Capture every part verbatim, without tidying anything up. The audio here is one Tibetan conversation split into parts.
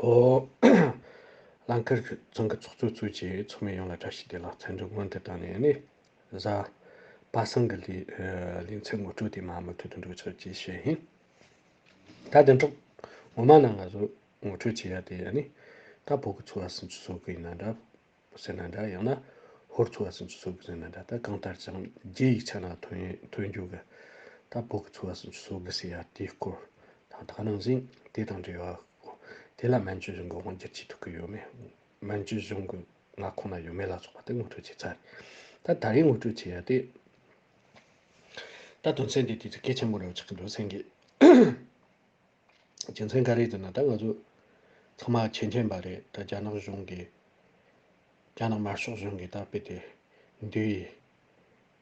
ཨོ། རླངས་འཁོར་ཚང་གི་ཚོགས་གཙོ་གཙོས་ཀྱི་ཚོགས་མི་ཡོངས་ལ་བཀྲ་ཤིས་བདེ་ལེགས། མཚན་འགྲོ་སྔོན་དུ་བཏང་ནས་ནི། གཟའ་པ་སངས་ཀྱི་ལས་ལས་ཚན་ངོ་སྤྲོད་དེ་མ་མུ་མཐུད་དུ་འགྲོ་ཆོག་ཅེས་བཤད་ཡིན། ད་དེ་འཕྲོ་ངོ་མ་ན་ང་ཚོ་ངོ་སྤྲོད་བྱེད་ཡ་དེ་ནི། ད་བོད་ཀྱི་ཚོ་བ་སུམ་ཅུ་སོ་དགུ་ཡིན་ན་འདྲ། ཟེར་ན་འདྲ། ཡང་ན་ཧོར་ཚོ་བ་སུམ་ཅུ་སོ་དགུ་ཟེར་ན་འདྲ། ད་གང་ལྟར་ཀྱང་རྒྱའི་ཡིག་ཆ་ནང་ཐོན་ཐོན་རྒྱུ་གི། ད་བོད་ཀྱི་ཚོ་བ་སུམ་ཅུ་སོ་དགུ་ཟེར་ཡ་དེའི་སྐོར་དང་། ད་ནང་བཞིན་དེ་དང་འབྲེལ་བ་སྐོར། དེ་ལ་མན་ཇུ་གཞུང་གི་དབང་སྒྱུར་བྱེད་ཐུབ་ཀྱི་ཡོད་མེད། མན་ཇུ་གཞུང་གི་མངའ་ཁོངས་ན་ཡོད་མེད་ལ་སོགས་པ་དེ་ངོ་སྤྲོད་བྱས་ཚར་རེད། ད་ད་རེས་ངོ་སྤྲོད་བྱེད་ཡ་དེ། ད་དོན་ཚན་འདི་དུས་ཚོད་གལ་ཆེན་པོ་རེད་ཆགས་ཀྱི་འདུག་སེམས་ཀྱི། རྒྱུ་མཚན་ག་རེ་ཟེར་ན། ད་ང་ཚོ་ཚང་མ་མཁྱེན་མཁྱེན་པ་རེད། ད་རྒྱ་ནག་གཞུང་གིས། རྒྱ་ནག་དམར་ཤོག་གཞུང་གིས་ད་དཔེ་དེ་འདས་ཡི་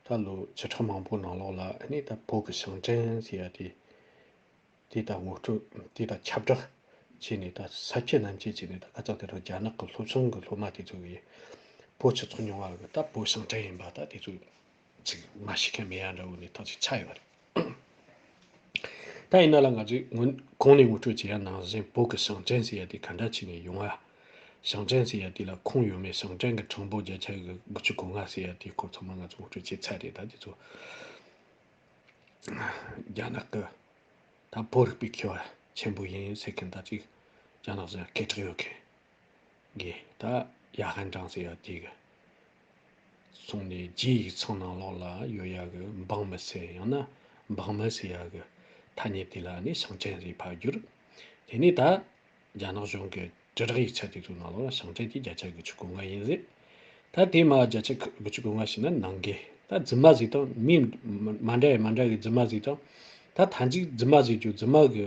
ད་ལོ་བཅུ་ཕྲག་མང་པོ་ནང་ལོགས་ལ་ནི། ད་བོད་ཀྱི་ཞིང་བྲན་ཟེར་ཡ་དེ། དེ་ད་ངོ་སྤྲོད། དེ་ད་ཁྱབ་བསྒྲགས་བྱས་ནས། ད་ས་ཁྱབ་ནན་གྱིས་བྱས་ནས། ད་ཁ་ཚ་དེ་རིང་རྒྱ་ནག་གི་སློབ་ཆུང་གི་སློབ་མ་དེ་ཚོ་གིས་བོད་སྤྱི་ཚོགས་རྙིང་བ་གི་ད་བོད་ཞིང་བྲན་ཡིན་པ་ད་དེ་ཚོ་ཅིག་མ་ཤེས་མཁན་མེད་ཡ་འདྲ་བོ་ནས་ཐག་ཅིག་ཆགས་ཡོད་རེད། ད་ཡིན་ན་ལ་ང་ཚོས་སྔོན་གོང་ནས་ངོ་སྤྲོད་བྱས་ཡ་ནང་བཞིན། བོད་ཀྱི་ཞིང་བྲན་ཟེར་ཡ་དེ་ག་འདྲ་བྱས་ནས་ཡོང་ཡ། ཞིང་བྲན་ཟེར་ཡ་དེ་ལ་ཁུངས་ཡོད་མེད། ཞིང་བྲན་གྱི་གྲངས་འབོར་བརྒྱ་ཆ་གི་དགུ་བཅུ་གོ་ལྔ་ཟེར་ཡ་དེའི་སྐོར་ཚང་མ་ང་ཚོ་ངོ་སྤྲོད་བྱས་ཚར་རེད། ད་དེ་ཚོ་རྒྱ་ནག་གི་ད་བོད་རིག་པའི་མཁས་པ་ཆེན་པོ་ཡིན་ཟེར་མཁན་ད་ཅིག་རྒྱ་ནག་གཞུང་སྐད་གྲགས་ཡོད་མཁན་གྱི། ད་ཡ་ཧན་ཀྲང་ཟེར་ཡ་དེ་གི་སོང་ནས། རྒྱའི་ཡིག་ཚང་ནང་ལོགས་ལ་ཡོད་ཡ་གི་འབངས་མི་ཟེར། ཡང་ན་འབངས་མི་ཟེར་ཡ་གི་ཐ་སྙད་དེ་ལ་ནི་ཞིང་བྲན་ཟེར་ཕར་བསྒྱུར། དེ་ནས་ད་རྒྱ་ནག་གཞུང་གི་དྲིལ་བསྒྲགས་ཡིག་ཆ་དེ་ཚོའི་ནང་ལོགས་ལ་ཞིང་བྲན་དེ་བརྒྱ་ཆ་དགུ་བཅུ་གོ་ལྔ་ཡིན་ཟེར། ད་དེ་མ་བརྒྱ་ཆ་དགུ་བཅུ་གོ་ལྔ་ཞིག་ན་ནང་འགལ། ད་རྫུན་མ་ཟིག་དང་། མི་མ་འདྲ་ཡ་མ་འདྲ་གི་རྫུན་མ་ཟིག་དང་། ད་ཐ་ཚིག་རྫུན་མ་ཟེར་རྒྱུ། རྫུན་མ་གི་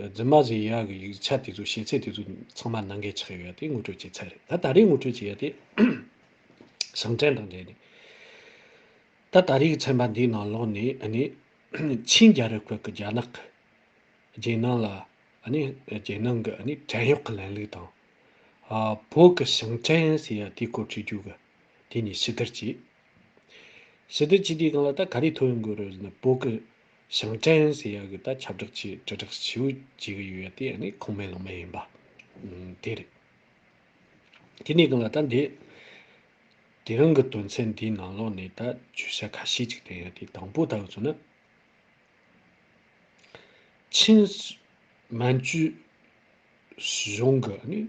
རྫུན་མ་ཟེར་ཡ་གི་ཡིག་ཆ་དེ་ཚོ། ཤེས་ཚད་དེ་ཚོ་ཚང་མ་ནང་འགལ་ཆགས་ཡོད་ཡ་དེ་ངོ་སྤྲོད་བྱས་ཚར་རེད། ད་ད་རེས་ངོ་སྤྲོད་བྱེད་ཡ་དེ་ཞིང་བྲན་དང་འབྲེལ་ནས། ད་ད་རེས་ཀྱི་ཚན་པ་འདིའི་ནང་ལོགས་ནས་ཨ་ནི་ཆིན་རྒྱལ་རབས་སྐབས་ཀྱི་རྒྱ་ནག་གི་རྒྱལ་ནང་ལ། ཨ་ནི་རྒྱལ་ནང་གི་ཨ་ནི་བྲན་གཡོག་གི་ལམ་ལུགས་དང་། ཨ། བོད་ཀྱི་ཞིང་བྲན་ཟེར་ཡ་དེའི་སྐོར་བྲིས་རྒྱུ་གི་དེ་ནས་ཞིབ་བསྡུར་བྱས། ཞིབ་བསྡུར་བྱས་དུས་སྒང་ལ་ད་ག་རེ་ཐོན་ཡོང་གི་རེད་ཟེར་ན། བོད་ཀྱི་ཞིང་བྲན་ཟེར་ཡ་གི་ད་ཁྱབ་བསྒྲགས་བྱེད། དྲིལ་བསྒྲགས་ཞེ་པོ་བྱེད་གི་ཡོད་ཡ་དེ་ཨ་ནི་ཁུངས་མེད་ལུང་མེད་ཡིན་པ། ཨུམ། དེ་རེད། དེ་ནས་སྒང་ལ་ད་འདི་དེ་རིང་གི་དོན་ཚན་འདིའི་ནང་ལོགས་ནས་ད་བརྗོད་བྱ་ཁ་ཤས་ཅིག་བསྟན་ཡ་དེ། དང་པོ་ད་འུ་ཚོ་ན། ཆིན་མན་ཇུ་གཞུང་གི་ནི།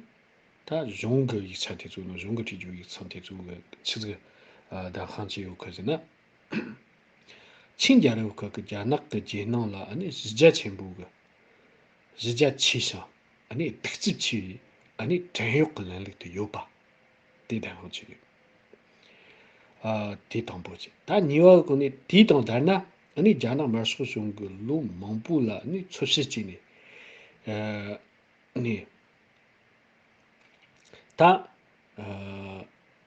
ད་གཞུང་གི་ཡིག་ཆ་དེ་ཚོ་ནི། གཞུང་གི་བྲིས་རྒྱུ་ཡིག་ཚང་དེ་ཚོ་གི་ཆི་ཟིག་ཨ། བདེན་དཔང་བྱས་ཡོད་གི་ཟེར་ན། ཆིན་རྒྱལ་རབས་སྐབས་ཀྱི་རྒྱ་ནག་གི་རྒྱལ་ནང་ལ་ཨ་ནི་གཞི་རྒྱ་ཆེན་པོ་གི། གཞི་རྒྱ་ཆེ་ཞིང་ཨ་ནི་གདུག་རྩུབ་ཆེ་བའི་ཨ་ནི་བྲན་གཡོག་གི་ལམ་ལུགས་དེ་ཡོད་པ། དེ་བདེན་དཔང་བྱས་ཡོད། ཨ། དེ་དང་པོ་བྱས། ད་གཉིས་པ་གོ་ནས་དེའི་དང་བསྡུར་ན། ཨ་ནི་རྒྱ་ནག་དམར་ཤོག་གཞུང་གིས་ལོ་མང་པོ་ལ་ཨ་ནི་འཚོལ་ཞིབ་བྱས་ནས། ཨ་ནི་ད། ཨ།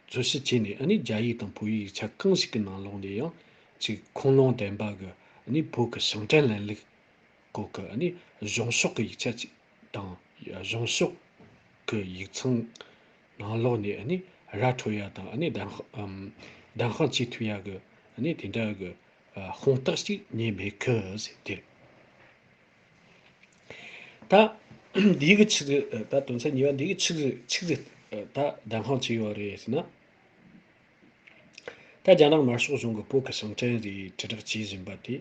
འཚོལ་ཞིབ་བྱས་ནས་ཨ་ནི་རྒྱ་ཡིག་དང་བོད་ཡིག་ཡིག་ཆ་གང་ཞིག་གི་ནང་ལོགས་ནས་ཡང་ཅིག་ཁུངས་ལུང་ལྡན་པ་གི་ཨ་ནི་བོད་ཀྱི་ཞིང་བྲན་ལམ་ལུགས་སྐོར་གྱི་ཨ་ནི་གཞུང་ཕྱོགས་ཀྱི་ཡིག་ཆ་ཅིག་དང་། གཞུང་ཕྱོགས་ཀྱི་ཡིག་ཚང་ནང་ལོགས་ནས་ཨ་ནི་ར་འཕྲོད་ཡ་དང་། ཨ་ནི་བདེན་དཔང་། ཨམ། བདེན་དཔང་བྱེད་ཐུབ་ཡ་གི་ཨ་ནི་དེ་འདྲ་གི། ཨ། དཔང་རྟགས་ཤིག་རྙེད་མེད་གི་ཟེར་དེ་རེད། ད་འདི་གི་ཆི་ཟིག་ད་དོན་ཚན་གཉིས་པ་འདི་གི་ཆི་ཟིག་ཆི་ཟིག་ད་བདེན་དཔང་བྱས་ཡོད་རེད་ཟེར་ན། ད་རྒྱ་ནག་དམར་ཤོག་གཞུང་གིས་བོད་ཀྱི་ཞིང་བྲན་ཟེར་དྲིལ་བསྒྲགས་བྱེད་བཞིན་པ་དེ་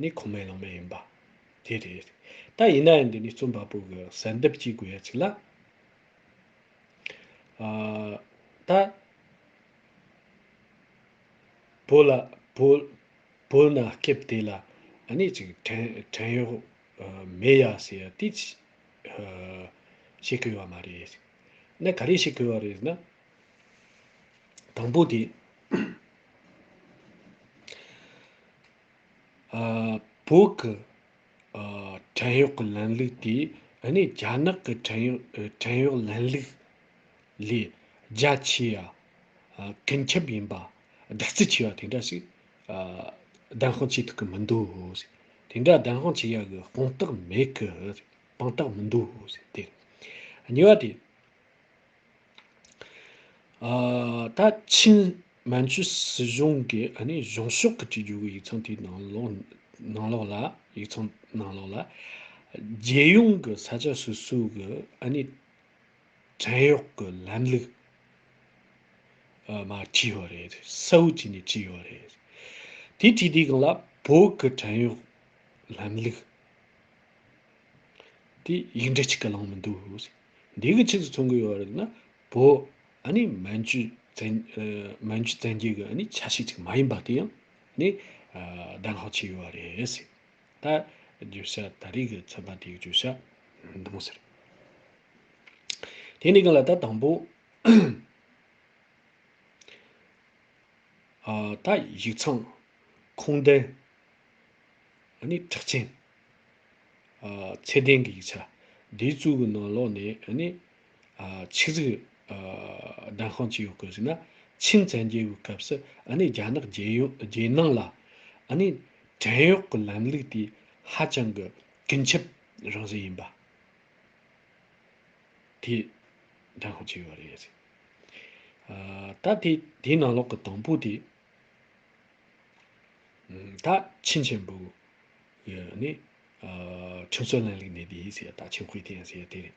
ནི་ཁུངས་མེད་ལུང་མེད་ཡིན་པ་དེ་རེད། ད་ཡིན་ན་ཡང་འདི་ནས་རྩོམ་པ་པོ་གིས་གསལ་འདེབས་བྱེད་དགོས་ཡ་ཅིག་ལ། ཨ། ད་བོད་ལ། བོད། བོད་ན་སྐབས་དེ་ལ་ཨ་ནི་ཅིག་བྲན། བྲན་གཡོག་ཨ། མེད་ཡ་ཟེར་ཡ་དེ་ཅི། ཨ། བཤད་གི་ཡོད་མ་རེད། ན་ག་རེ་བཤད་གི་ཡོད་རེད་ཟེར་ན། དང་པོ་དེ། ཨ། བོད་ཀྱི། ཨ། བྲན་གཡོག་གི་ལམ་ལུགས་དེ་ཨ་ནི་རྒྱ་ནག་གི་བྲན་གཡོག་ཨ། བྲན་གཡོག་ལམ་ལུགས་ལས་རྒྱ་ཆེ་ཡ། ཨ། ཀུན་ཁྱབ་ཡིན་པ། གདུག་རྩུབ་ཆེ་བ་དེ་འདྲ་ཞིག་ཨ། བདེན་དཔང་བྱེད་ཐུབ་ཀྱི་མི་འདུག་ཟེར། དེ་འདྲ་བདེན་དཔང་བྱེད་ཡ་གི་དཔང་རྟགས་མེད་གི། དཔང་རྟགས་མི་འདུག་ཟེར། དེ་གཉིས་པ་དེ། ཨ། ད་ཆིན་མན་ཇུ་སྲིད་གཞུང་གི་ཨ་ནི་གཞུང་ཕྱོགས་ཀྱི་བྲིས་རྒྱུ་གི་ཡིག་ཚང་དེའི་ནང་ལོགས། ནང་ལོགས་ལ། ཡིག་ཚང་ནང་ལོགས་ལ་རྒྱལ་ཡོངས་ཀྱི་ས་ཆ་སོ་སོ་གི་ཨ་ནི་ བྲན་གཡོག་གི་ལམ་ལུགས་ཨ་མར་བྲིས་ཡོད་རེད། གསལ་བོ་བྱས་ནས་བྲིས་ཡོད་རེད། དེ་བྲིས་དུས་སྒང་ལ་བོད་ཀྱི་བྲན་གཡོག་ལམ་ལུགས་དེ་ཡིག་འབྲུ་གཅིག་གི་ལོང་མི་འདུག་འདི་གིས་ཆི་ཟིག་མཚོན་གི་ཡོད་རེད་ན། བོད་ཨ་ནི་མན་ཇུ་བཙན་ཨ་མན་ཇུ་བཙན་རྒྱལ་གི་ཨ་ནི་ཆ་ཤས་ཅིག་མ་ཡིན་པ་དེ་ཡང་ནི་ཨ་གདན་དབང་བྱས་ཡོད་རེད་ཟེར། ད་བརྗོད་བྱ་ད་རེས་ཀྱི་ཚན་པ་དེའི་བརྗོད་བྱ་འདི་མོ་ཟེར། དེ་ནས་སྒང་ལ་ད་དང་པོ་ཨ་ད་ཡིག་ཚང་ཁུངས་ལྡན། ཨ་ནི་གྲགས་ཅན། ཨ་ཚད་ལྡན་གྱི་ཡིག་ཆ་འདི་ཚོ་གི་ནང་ལོགས་ནས་ཨ་ནི་ཨ་ཆི་ཟིག་ཨ་གདན་དབང་བྱས་ཡོད་གི་ཟེར་ན། ཆིང་བཙན་རྒྱལ་པོའི་སྐབས་སུ་ཨ་ནི་རྒྱ་ནག་རྒྱལ་ཡོངས་རྒྱལ་ནང་ལ་ཨ་ནི་བྲན་གཡོག་གི་ལམ་ལུགས་དེ་ཧ་ཅང་གི་ཀུན་ཁྱབ་རང་བཞིན་ཡིན་པ་དེ་གདན་དབང་བྱས་ཡོད་རེད། ཨ་ད་དེ་དེའི་ནང་ལོགས་ཀྱི་དང་པོ་དེ། ད་ཆིན་ཆེན་པོ་གི་ནི་ཁྲིམས་སྲོལ་ལམ་ལུགས་ནི་དེ་ཡིན་ཟེར་ཡ། ད་ཆིན་ཧུའེ་ཐེན་ཟེར་ཡ་དེ་རེད།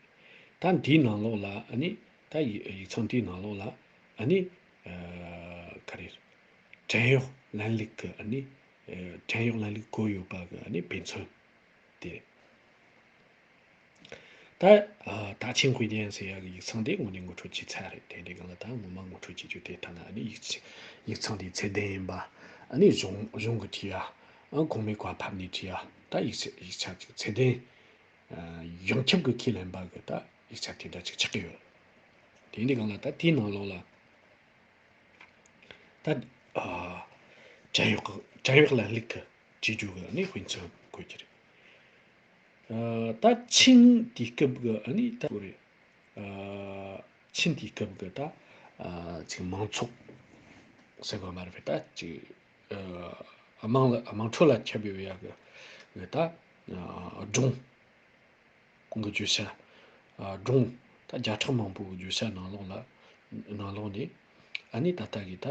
ད་འདིའི་ནང་ལོགས་ལ་ཨ་ནི་ད་ཡིག་ཡིག་ཚང་འདིའི་ནང་ལོགས་ལ་ཨ་ནི་ག་རེ་བྲན་གཡོག་ལམ་ལུགས་ཀྱི་ཨ་ནི་བྲན་གཡོག་ལམ་ལུགས་བཀོད་ཡོད་པ་གི་ཨ་ནི་དཔེ་མཚོན་དེ་རེད། ད་ཨ་ད་ཆིན་ཧུའེ་ཐེན་ཟེར་ཡ་གི་ཡིག་ཚང་དེ་དངོས་གནས་ངོ་སྤྲོད་བྱས་ཚར་རེད། དེ་འདྲའི་སྒང་ལ་ད་ངོ་མ་ངོ་སྤྲོད་བྱེད་རྒྱུ་དེ་ལྟ་ན་ཨ་ནི་ཡིག་ཚ་ཡིག་ཚང་དེའི་ཚད་ལྡན་ཡིན་པ། ཨ་ནི་གཞུང་གཞུང་གི་བྲིས་ཡ། ཨ་གོང་མའི་བཀའ་ཕབ་ནས་བྲིས་ཡ། ད་ཡིག་ཚ་ཡིག་ཆ་ཅིག་ཚད་ལྡན་ཨ་ཡོངས་ཁྱབ་ཀྱི་ཁས་ལེན་པ་གི་ད་ཡིག་ཆ་དེ་འདྲ་ཅིག་ཆགས་ཀྱི་ཡོད། དེ་འདྲའི་སྒང་ལ་ད་དེའི་ནང་ལོགས་ལ། ད་ཨ་བྲན་གཡོག་གི་བྲན་གཡོག་ལམ་ལུགས་ཀྱི་བྱེད་རྒྱུ་གི་ཨ་ནི་དཔེ་མཚོན་བཀོད་ཀྱི་རེད། ཨ་ད་ཆིང་དུས་སྐབས་ཀྱི་ཨ་ནི་ད་གོ་རེད། ཨ་ཆིང་དུས་སྐབས་ཀྱི་ད་ཨ་ཅིག་མང་ཚོགས་ཟེར་དགོས་མ་རེད་པས། ད་ཅིག་ཨ་དམངས་ལ་དམངས་ཁྲོད་ལ་ཁྱབ་ཡོད་ཡ་གི་གི་ད་ཨ་སྒྲུང་གི་བརྗོད་བྱ། ཨ་སྒྲུང་ད་བརྒྱ་ཕྲག་མང་པོའི་བརྗོད་བྱ་ནང་ལོགས་ལ་ནང་ལོགས་ནས་ཨ་ནི་ད་ལྟ་གི་ད་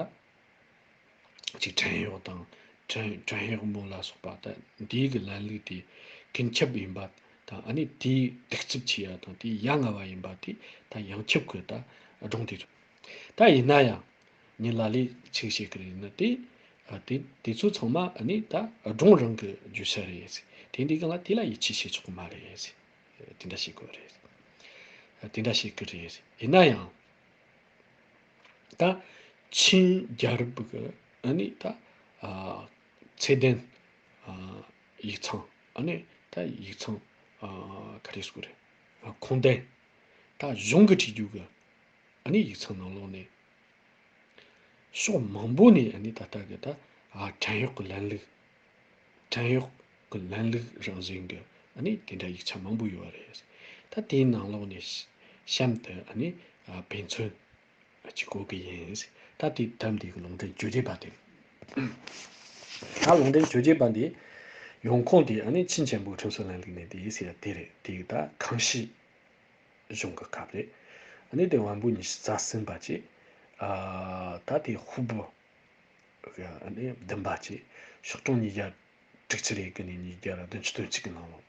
ཅིག་བྲན་གཡོག་དང་བྲན་བྲན་གཡོག་མོ་ལ་སོགས་པ་ད་འདིའི་གི་ལམ་ལུགས་དེ་ཀུན་ཁྱབ་ཡིན་པ་དང་། ཨ་ནི་དེའི་གདུག་རྩུབ་ཆེ་ཡ་དང་དེའི་ཡ་ང་བ་ཡིན་པ་དེ་ད་ཡོངས་ཁྱབ་ཀྱི་ད་སྒྲུང་དེ་རེད། ད་ཡིན་ན་ཡང་ངས་ལ་ལས་ཅིག་བཤད་ཀྱི་རེད་ན། དེ་ཨ་དེ་དེ་ཚོ་ཚང་མ་ཨ་ནི་ད་སྒྲུང་རང་གི་བརྗོད་བྱ་རེད། དེ་འདྲའི་སྒང་ལ་དེ་ལ་ཡིད་ཆེས་བྱེད་ཆོག་གི་མ་རེད། དེ་འདྲ་བཤད་དགོས་རེད། དེ་འདྲ་བཤད་ཀྱི་རེད། ཡིན་ན་ཡང་ད་ཆིན་རྒྱལ་རབས་ཀྱི་ཨ་ནི་ད་ཨ་ཚད་ལྡན་ཨ་ཡིག་ཚང་། ཨ་ནི་ད་ཡིག་ཚང་ཨ་ག་རེ་ཟེར་དགོས་རེད། ཨ་ཁུངས་ལྡན་ད་གཞུང་གིས་བྲིས་རྒྱུ་གི་ཨ་ནི་ཡིག་ཚང་ནང་ལོགས་ནས་ཕྱོགས་མང་པོ་ནས་ཨ་ནི་ད་ལྟ་གི་ད་ཨ་བྲན་གཡོག་གི་ལམ་ལུགས། བྲན་གཡོག་གི་ལམ་ལུགས་རང་བཞིན་གྱི་ཨ་ནི་དེ་འདྲ་ཡིག་ཆ་མང་པོ་ཡོད་རེད། ད་དེའི་ནང་ལོགས་ནས་གཤམ་དུ་ཨ་ནི་ཨ་དཔེ་མཚོན་ཅིག་འགོད་གི་ཡིན། ད་དེ་དེབ་འདི་གི་ལུང་འདྲེན་བཅོ་བརྒྱད་པ་དེ་རེད། ད་ལུང་འདྲེན་བཅོ་བརྒྱད་པ་འདི་ཡོང་ཁུངས་དེ་ཨ་ནི་ཆིན་ཆེན་པོའི་ཁྲིམས་སྲོལ་ལམ་ལུགས་ནས་དེ་ཟེར་ཡ་དེ་རེད། དེ་ད་ཁང་ཤིས་གཞུང་གི་སྐབས་རེད། ཨ་ནི་དེ་དབང་པོ་ཉི་ཤུ་རྩ་གསུམ་པ་བཅས། ཨ་ད་དེ་ཧུ་པུ་ཨ་ནི་བདུན་པ་བཅས། ཤོག་གྲངས་ཉིས་བརྒྱ་དྲུག་ཅུ་རེ་དགུ་ནས་ཉིས་བརྒྱ་བདུན་ཅུ་དོན་གཅིག་གི་ནང་ལོགས།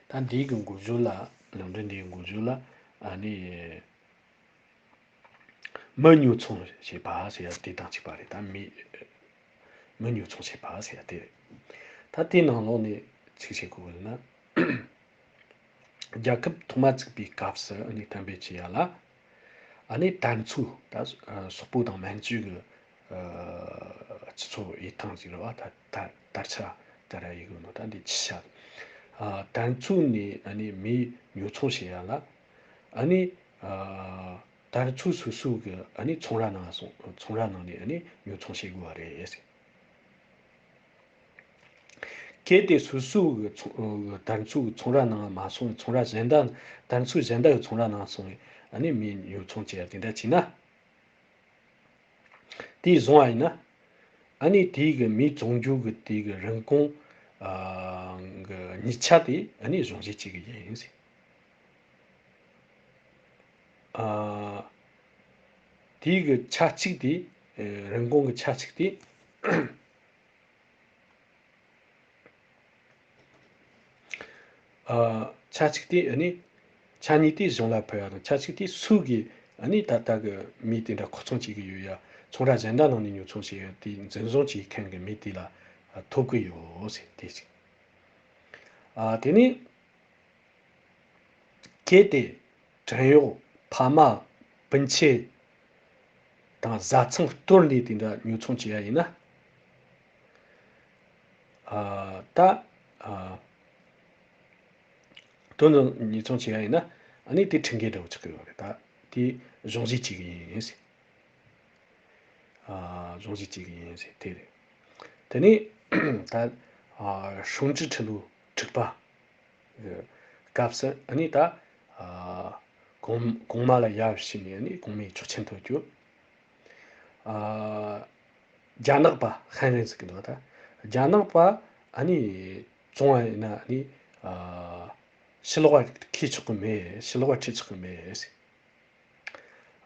ད་འདིའི་གི་འགོ་བརྗོད་ལ། ལུང་འདྲེན་འདིའི་འགོ་བརྗོད་ལ་ཨ་ནི་མི་ཉོ་ཚོང་བྱེད་པ་ཟེར་ཡ་དེ་དང་གཅིག་པ་རེད། ད་མི་མི་ཉོ་ཚོང་བྱེད་པ་ཟེར་ཡ་དེ་རེད། ད་དེའི་ནང་ལོགས་ནས་ཚིག་བཤད་དགོས་ན། རྒྱལ་ཁབ་ཐོག་མ་བཙུགས་པའི་སྐབས་སུ་ཨ་ནི་གཏན་འབེབས་བྱས་ཡ་ལ། ཨ་ནི་དར་མཚོ་ད་སོག་པོ་དང་མན་ཇུ་གི་ཨ་སྤྱི་ཚོགས་ཡིད་ཐང་ཞིག་རེད་བ། ད་ད་དར་ཆ་དར་ཡ་ཡིག་ནོ། ད་འདི་ཆི་ཆ། ཨ་དར་མཚོ་ནས་ཨ་ནི་མི་ཉོ་ཚོང་བྱེད་ཡ་ལ། ཨ་ནི་ཨ་དར་མཚོ་སོ་སོ་གི་ཨ་ནི་ཚོང་ར་ནང་སོང་། ཚོང་ར་ནང་ནས་ཨ་ནི་ཉོ་ཚོང་བྱེད་དགོས་པ་རེད། གལ་ཏེ་སོ་སོ་གི་ཚོང་དར་མཚོ་གི་ཚོང་ར་ནང་མ་སོང་བའི། ཚོང་ར་གཞན་དག་དར་མཚོ་གཞན་དག་གི་ཚོང་ར་ནང་སོང་བའི་ཨ་ནི་མི་ཉོ་ཚོང་བྱེད་ཡ་དེ་འདྲ་བྱས་ན། དེ་བཟུང་བ་ཡིན་ན། ཨ་ནི་དེའི་གི་མི་བཙོང་རྒྱུ་གི་དེའི་གི་རིན་གོང་ཨ་གི་ཉིས་ཆ་དེ་ཨ་ནི་གཞུང་བཞེས་བྱེད་གི་ཡིན་ཟེར། ཨ་དེའི་གི་ཆ་གཅིག་དེ། ཨ་རིན་གོང་གི་ཆ་གཅིག་དེ། ཨ་ཆ་གཅིག་དེ་ཨ་ནི་ ཆ་གཉིས་དེ་གཞུང་ལ་ཕུལ་ཡ་དང་ཆ་གཅིག་དེ་སུ་གིས་ཨ་ནི་ད་ལྟ་གི་མི་དེ་འདྲ་ཁོ་ཚོང་བྱེད་ཀྱི་ཡོད་ཡ། ཚོང་ར་གཞན་དག་ནང་ནས་ཉོ་ཚོང་བྱེད་ཡ་དེ་འཛིན་བཟུང་བྱེད་མཁན་གྱི་མི་དེ་ལ་ཐོབ་ཀྱི་ཡོད་ཟེར་དེ་ཅིག་ཨ་དེ་ནས་གལ་ཏེ་བྲན་གཡོག་ཕ་མ་སྤུན་མཆེད་དང་བཟའ་ཚང་གཏོར་ནས་དེ་འདྲ་ཉོ་ཚོང་བྱེད་ཡ་ཡིན་ན། ཨ་ད་ཨ་དོན་དུ་ཉོ་ཚོང་བྱེད་ཡ་ཡིན་ན། ཨ་ནི་དེ་ཁྲིམས་འགལ་འདྲ་བོ་ཆགས་ཀྱི་ཡོད་རེད། ད་དེ་གཞུང་བཞེས་བྱེད་ཀྱི་ཡིན་ཟེར། ཨ་གཞུང་བཞེས་བྱེད་ཀྱི་ཡིན་ཟེར་དེ་རེད། དེ་ནས་ད་ཨ་ཧྲུང་ཅི་ཁྲི་ལོ་དྲུག་པ་གི་སྐབས་སུ་ཨ་ནི་ད་ཨ་གོང་གོང་མ་ལ་ཡར་ཞུས་ནས་ཨ་ནི་གོང་མའི་ཆོག་མཆན་ཐོབ་རྒྱུ། ཨ་རྒྱ་ནག་པ་ཧན་རེན་ཟེར་གི་འདུག་ད་རྒྱ་ནག་པ་ཨ་ནི་བཙོང་བ་ཡིན་ན་ཨ་ནི་ཨ་ཕྱི་ལོགས་པ་ཁྱེར་ཆོག་གི་མེད། ཕྱི་ལོགས་པ་ཁྲིད་ཆོག་གི་མེད་ཟེར།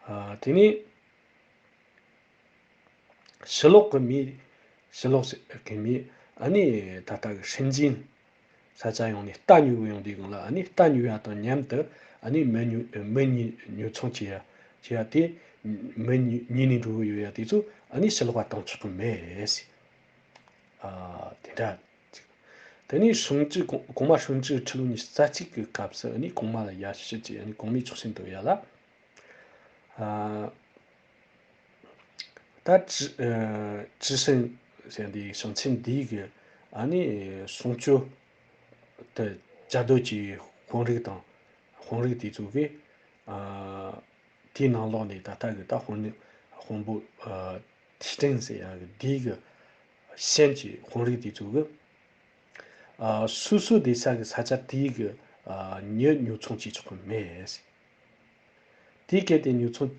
ཨ་དེ་ནས་ཕྱི་ལོགས་ཀྱི་མི། ཕྱི་ལོགས་ཀྱི་མི་ཨ་ནི་ད་ལྟ་གི་ཧྲིན་ཅིན་ས་ཆ་ཡོང་ནས་རྟ་ཉོ་གི་ཡོང་དུས་སྒང་ལ། ཨ་ནི་རྟ་ཉོ་ཡ་དང་མཉམ་དུ་ཨ་ནི་མི་ཉོ་མི་ཉོ་ཉོ་ཚོང་བྱེད་ཡ་བྱེད་ཡ་དེ། མི་ཉོ་ཉོས་ནས་འགྲོ་གི་ཡོད་ཡ་དེ་ཚོ་ཨ་ནི་ཕྱི་ལོགས་པ་བཏང་ཆོག་གི་མེད་ཟེར། ཨ་དེ་འདྲ་ཅིག་དེ་ནས་ཧྲུང་ཅི་གོང་གོང་མ་ཧྲུང་ཅི་ཁྲི་ལོ་ཉི་ཤུ་རྩ་གཅིག་གི་སྐབས་སུ་ཨ་ནི་གོང་མ་ལ་ཡར་ཞུས་ཀྱིས་ཨ་ནི་གོང་མའི་ཆོག་མཆན་ཐོབ་ཡ་ལ། ཨ་ད་ཀྲི་ཨ་ཀྲི་ཧྲན་ཟེར་འདི་ཞིང་ཆེན་འདི་གི་ཨ་ནི་སྲུང་སྐྱོབ་དེ་བཅའ་སྡོད་ཀྱི་དཔོན་རིགས་དང་། དཔོན་རིགས་དེ་ཚོ་གིས་ཨ་དེའི་ནང་ལོགས་ནས་ད་ལྟ་གི་ད་དཔོན་དཔོན་པོ་ཨ་ཐི་ཀྲིན་ཟེར་ཡ་གི་འདི་གི་ཤན་གྱི་དཔོན་རིགས་དེ་ཚོ་གིས་ཨ་སོ་སོ་སྡོད་ས་གི་ས་ཆ་དེའི་གི་ཨ་མྱི་ཉོ་ཚོང་བྱེད་ཆོག་གི་མེད། དེའི་སྐད་དེ་ཉོ་ཚོང་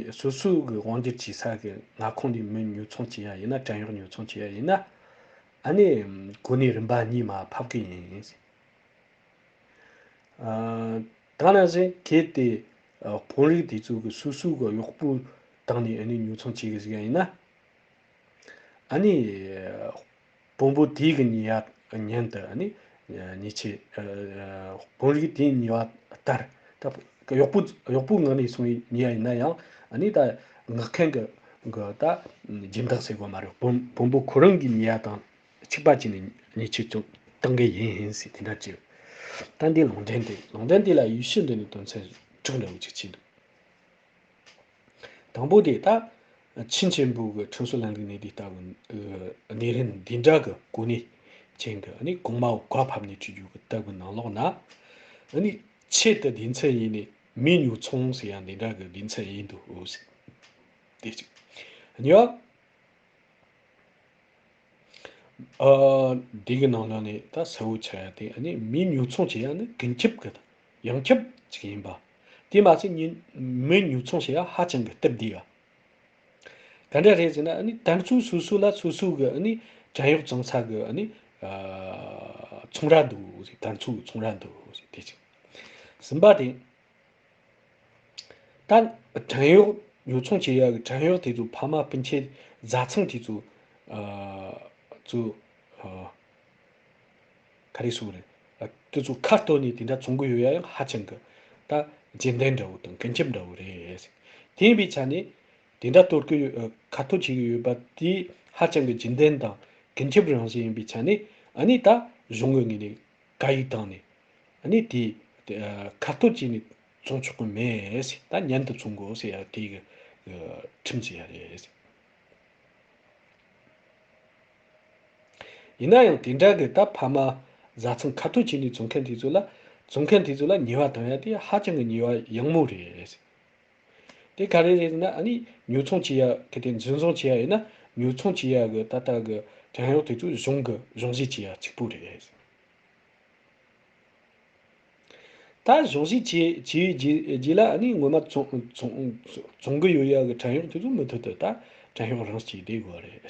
ཨ་སོ་སོ་གི་དབང་སྒྱུར་བྱེད་ས་གི་མངའ་ཁོངས་ནས་མི་ཉོ་ཚོང་བྱེད་ཡ་ཡིན་ན། བྲན་གཡོག་ཉོ་ཚོང་བྱེད་ཡ་ཡིན་ན། ཨ་ནི་གོ་གནས་རིམ་པ་གཉིས་མར་ཕབ་གི་ཡིན། ཨ་ད་ནང་བཞིན་གལ་ཏེ་ཨ་དཔོན་རིགས་དེ་ཚོ་གི་སོ་སོ་གི་གཡོག་པོ་བཏང་ནས་ཨ་ནི་ཉོ་ཚོང་བྱེད་གི་ཟིག་ཡིན་ན། ཨ་ནི་དཔོན་པོ་དེའི་གི་ཉེས་ཡ་ཉན་དུ་ཨ་ནི་ཉེས་ཆད། ཨ་དཔོན་རིགས་དེའི་ཉེས་པ་ལྟར། ད་གཡོག་པོ་གཡོག་པོའི་ངོས་ནས་སོང་བའི་ཉེས་ཡ་ཡིན་ན་ཡང་། ཨ་ནི་ད་མངགས་མཁན་གི་གི་ད་སྦྱིན་བདག་ཟེར་དགོས་མ་རེད། དཔོན་དཔོན་པོ་ཁོ་རང་གི་ཉེས་ཡ་དང་གཅིག་པ་བྱས་ནས་ཉེས་ཆད་ཅུང་གཏང་གི་ཡིན་ཟེར་དེ་འདྲ་བྱས། ད་འདི་ལུང་འདྲེན་དེ། ལུང་འདྲེན་དེ་ལ་ཡུལ་ཤུལ་འདི་ནས་དོན་ཚན་དྲུག་འདྲ་བོ་ཅིག་ཕྱེ་འདུག་དང་པོ་དེ་ད་ཆིན་ཆེན་པོ་གི་ཁྲིམས་སྲོལ་ལམ་ལུགས་ནས་དེ་ལྟ་བུ་གནས་རིམ་འདི་འདྲ་གི་གོ་གནས་ཅན་གི་ཨ་ནི་གོང་མ་བོ་གོ་ཕབ་ནས་བྲིས་རྒྱུ་གི་ལྟ་བུ་ནང་ལོགས་ན། ཨ་ནི་ཆེད་དུ་སྡེ་ཚན་ཡིན་ནས་མི་ཉོ་ཚོང་ཟེར་ཡ་འདི་འདྲ་གི་སྡེ་ཚན་ཡིན་འདུག་ཟེར། དེ་གཅིག་གཉིས་པ། ཨ་འདི་གི་ནང་ལོགས་ནས་ད་གསལ་བོ་ཆགས་ཡ་དེ། ཨ་ནི་མི་ཉོ་ཚོང་བྱེད་ཡ་ནི་ཀུན་ཁྱབ་གི་ཡོངས་ཁྱབ་ཅིག་ཡིན་པ། དེ་མ་ཟད་ཉི་མི་ཉོ་ཚོང་བྱེད་ཡ་ཧ་ཅང་གི་སྟབས་བདེ་བ། ག་འདྲ་རེད་ཟེར་ན། ཨ་ནི་དར་ཚུགས་སོ་སོ་ལ་སོ་སོ་གི་ཨ་ནི་བྲན་གཡོག་བཙོང་ས་གི་ཨ་ནི་ཨ་ཚོང་ར་འདུག་ཟེར། དར་ཚུགས་ཚོང་ར་འདུག་ཟེར། དེ་གཅིག་གསུམ་པ་དེ། ད་བྲན་གཡོག་ཉོ་ཚོང་བྱེད་ཡ་གི་བྲན་གཡོག་དེ་ཚོ་ཕ་མ་སྤུན་མཆེད་བཟའ་ཚང་དེ་ཚོ་ཨ་ཚོ་ཨ་ག་རེ་ཟེར་དགོས་རེད། ཨ་དེ་ཚོ་ཁ་གཏོར་ནས་དེ་འདྲ་བཙོང་གི་ཡོད་ཡ་ཡང་ཧ་ཅང་གི་ད་རྒྱུན་ལྡན་འདྲ་བོ་དང་ཀུན་ཁྱབ་འདྲ་བོ་རེད། དེ་ཡིན་པའི་ཆ་ནས་དེ་འདྲ་གཏོར་གི་ཡོད། ཨ་ཁ་གཏོར་བྱེད་ཀྱི་ཡོད་པ་དེ་ཧ་ཅང་གི་རྒྱུན་ལྡན་དང་ཀུན་ཁྱབ་རང་བཞིན་ཡིན་པའི་ཆ་ནས། ཨ་ནི་ད་གཞུང་གི་ངོས་ནས་བཀའ་ཡིག་བཏང་ནས། ཨ་ནི་དེ་ཨ་ཁ་གཏོར་བྱས་ནས་བཙོང་ཆོག་གི་མེད་ཟེར། ད་ཉན་དུ་བཙོང་དགོས་ཟེར་ཡ་དེ་གི་ཨ་ཁྲིམས་བྱས་ཡ་རེད། ཡིན་ན་ཡང་དེ་འདྲ་གི་ད་ཕ་མ་བཟའ་ཚང་ཁ་གཏོར་བྱས་ནས་བཙོང་མཁན་དེ་ཚོ་ལ། བཙོང་མཁན་དེ་ཚོ་ལ་ཉེས་པ་གཏོང་ཡ་དེ་ཧ་ཅང་གི་ཉེས་པ་ཡང་མོ་རེད། དེ་ག་རེ་རེད་ཟེར་ན། ཨ་ནི་ཉོ་ཚོང་བྱེད་ཡ་གལ་ཏེ་འཛིན་བཟུང་བྱེད་ཡ་ཡིན་ན། ཉོ་ཚོང་བྱེད་ཡ་གི་ད་ལྟ་གི་བྲན་གཡོག་དེ་ཚོ་གཞུང་གི་གཞུང་བཞེས་བྱེད་ཡ་གཅིག་པུ་རེད། ད་གཞུང་བཞེས་བྱས་བྱས་རྗེས་རྗེས་ལ། ཨ་ནི་ངོ་མ་བཙོང་བཙོང་བཙོང་གི་ཡོད་ཡ་གི་བྲན་གཡོག་དེ་ཚོ་མུ་མཐུད་དུ་ད་བྲན་གཡོག་རང་བྱས་བསྡད་དགོས་རེད།